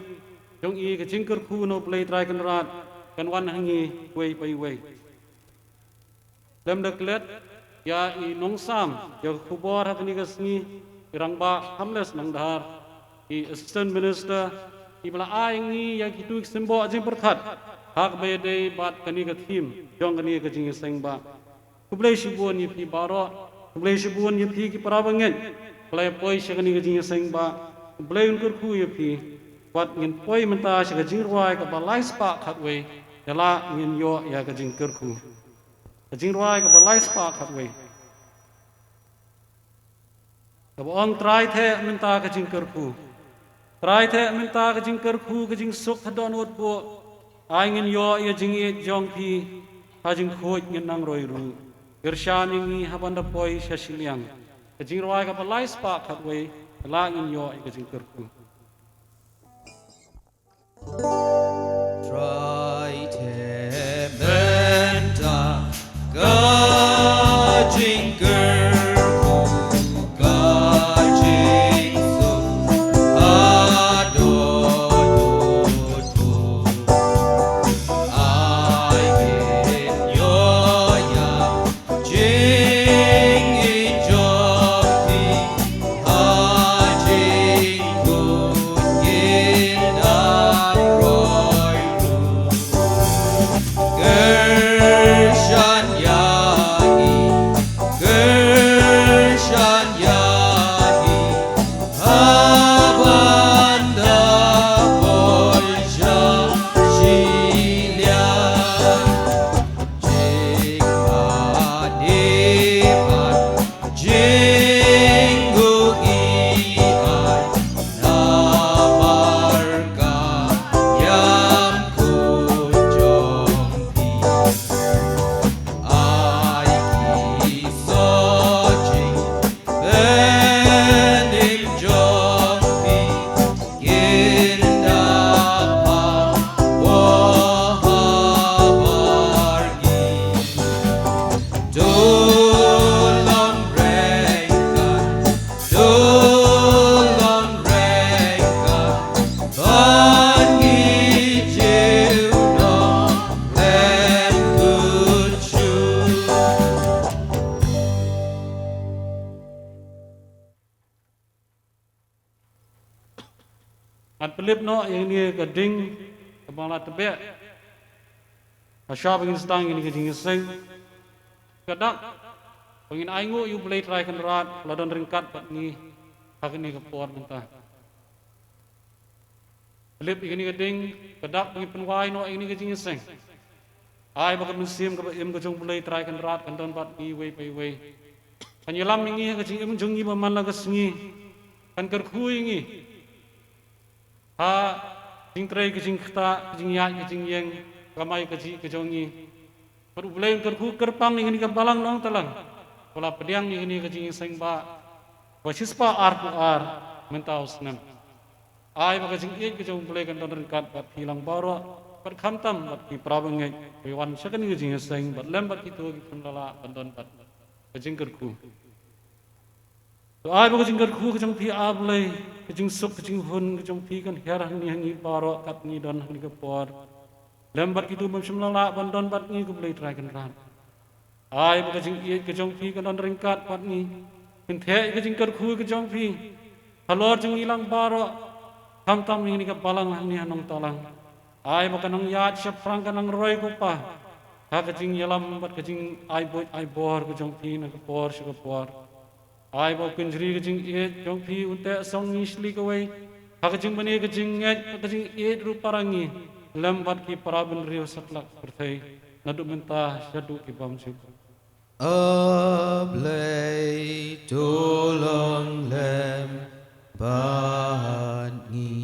jong i ka jingkyrkhu na U Blei Trai Kynrad kan wan ha ngi iwei pa iwei. Lem da klet ïa i nongsam ïa ka khubor ha kane ka sngi, i Rangbah Harmless Nongdhar, i Assistant Minister, iba la ai ngi ïa kitu ki symboh jingpyrkhat ha kaba ïadei bad kane ka theme jong kane ka jingïaseng bah. Khublei shibun ïa phi baroh, khublei shibun ïa phi ki para bangeit ba la ïa poi sha kane ka jingïaseng bah. Khublei un kyrkhu ïa phi. Wat ngin poi mynta sha ka jingrwai kaba lai spah khatwei, ïa la ngin ïoh ïa ka jingkyrkhu. Ka jingrwai kaba lai spah khatwei. Kaba ong Trai theh mynta ka jingkyrkhu. Trai theh mynta ka jingkyrkhu ka jingsuk ha dohnud buh. Ai ngin ïoh ïa jingïeit jong phi ha jingkhuid ngin nang roi ruh. Kyrshan ïa ngi ha ban da poi sha shiliang. Ka jingrwai kaba lai spah khatwei, la ngin ïoh ïa ka jingkyrkhu. Trai te mynta ka jingkyrkhu ka jingsuk ha dohnud buh. Ai ngin ïoh ïa jingïeit jong phi ha jingkhuid ngin nang roi ruh. Kyrshan ïa ngi, kyrshan ïa ngi ha ban da poi sha shiliang. Jingmane bad jingngeit ai namar ka ïam khuid jong phi. Ai ki soh jing Pynim jong phi kin da pang bor ha bar ngi. To long ryngkat, to long ryngkat bad ngi, jiw dong lem kut shuh. Ngan pynlip noh ïa kane ka ding kaba la tbeh. Hashwa ba ngin sdang ïa kane ka jingïaseng, ka dak ba ngin ainguh ïa U Blei Trai Kynrad ba la don ryngkat bad ngi ha kane ka por mynta. Pynlip ïa kane ka ding, ka dak ba ngin pynwai noh ïa kane ka jingïaseng. Ai ba ka mynsiem kaba im ka jong U Blei Trai Kynrad kan don bad ngi iwei pa iwei. Kan ïalam ïa ngi ha ka jingim jong ngi ba man la ka sngi. Kan kyrkhu ïa ngi ha jingtrei ka jingktah, ka jingïaid ka jingïeng, ka kamai kajih ka jong ngi. Bad U Blei un kyrkhu kyrpang ïa kane ka balang Nongtalang ba la pdiang ïa kane ka jingïaseng ba, ba shispah arphew ar mynta u snem. Ai ba ka jingïeit ka jong U Blei kan don ryngkat bad phi lang baroh, bad khamtam bad ki para bangeit ba wan sha kane ka jingïaseng, bad lem bad kito ki phim la lah ban don bad ka jingkyrkhu. To ai ba ka jingkyrkhu ka jong phi, A Blei, ka jingsuk ka jinghun ka jong phi kan hiar hangne ha ngi baroh kat ngi don ha kane ka por. Lem bad kito bym shym la lah ban don bad ngi, ko Blei Trai Kynrad. Ai ba ka jingïeit ka jong phi kan don ryngkat bad ngi. Pyntheh ïa ka jingkyrkhu ka jong phi halor jong ngi lang baroh, khamtam ïa kane ka balang hangne ha Nongtalang. Ai ba ka nongïaid shaphrang kan nang roi, ko Pa, ha ka jingïalam bad ka jingai buit ai bor ka jong phi na ka por sha ka por. Ai ba u kynjri ka jingïeit jong phi un teh song ngi shli kawei ha ka jingmane ka jingngeit, ha ka jingïeit ruh para ngi lem bad ki para bynriew satlak pyrthei, naduh mynta shaduh ki bymjukut. A Blei, to long lem bad ngi.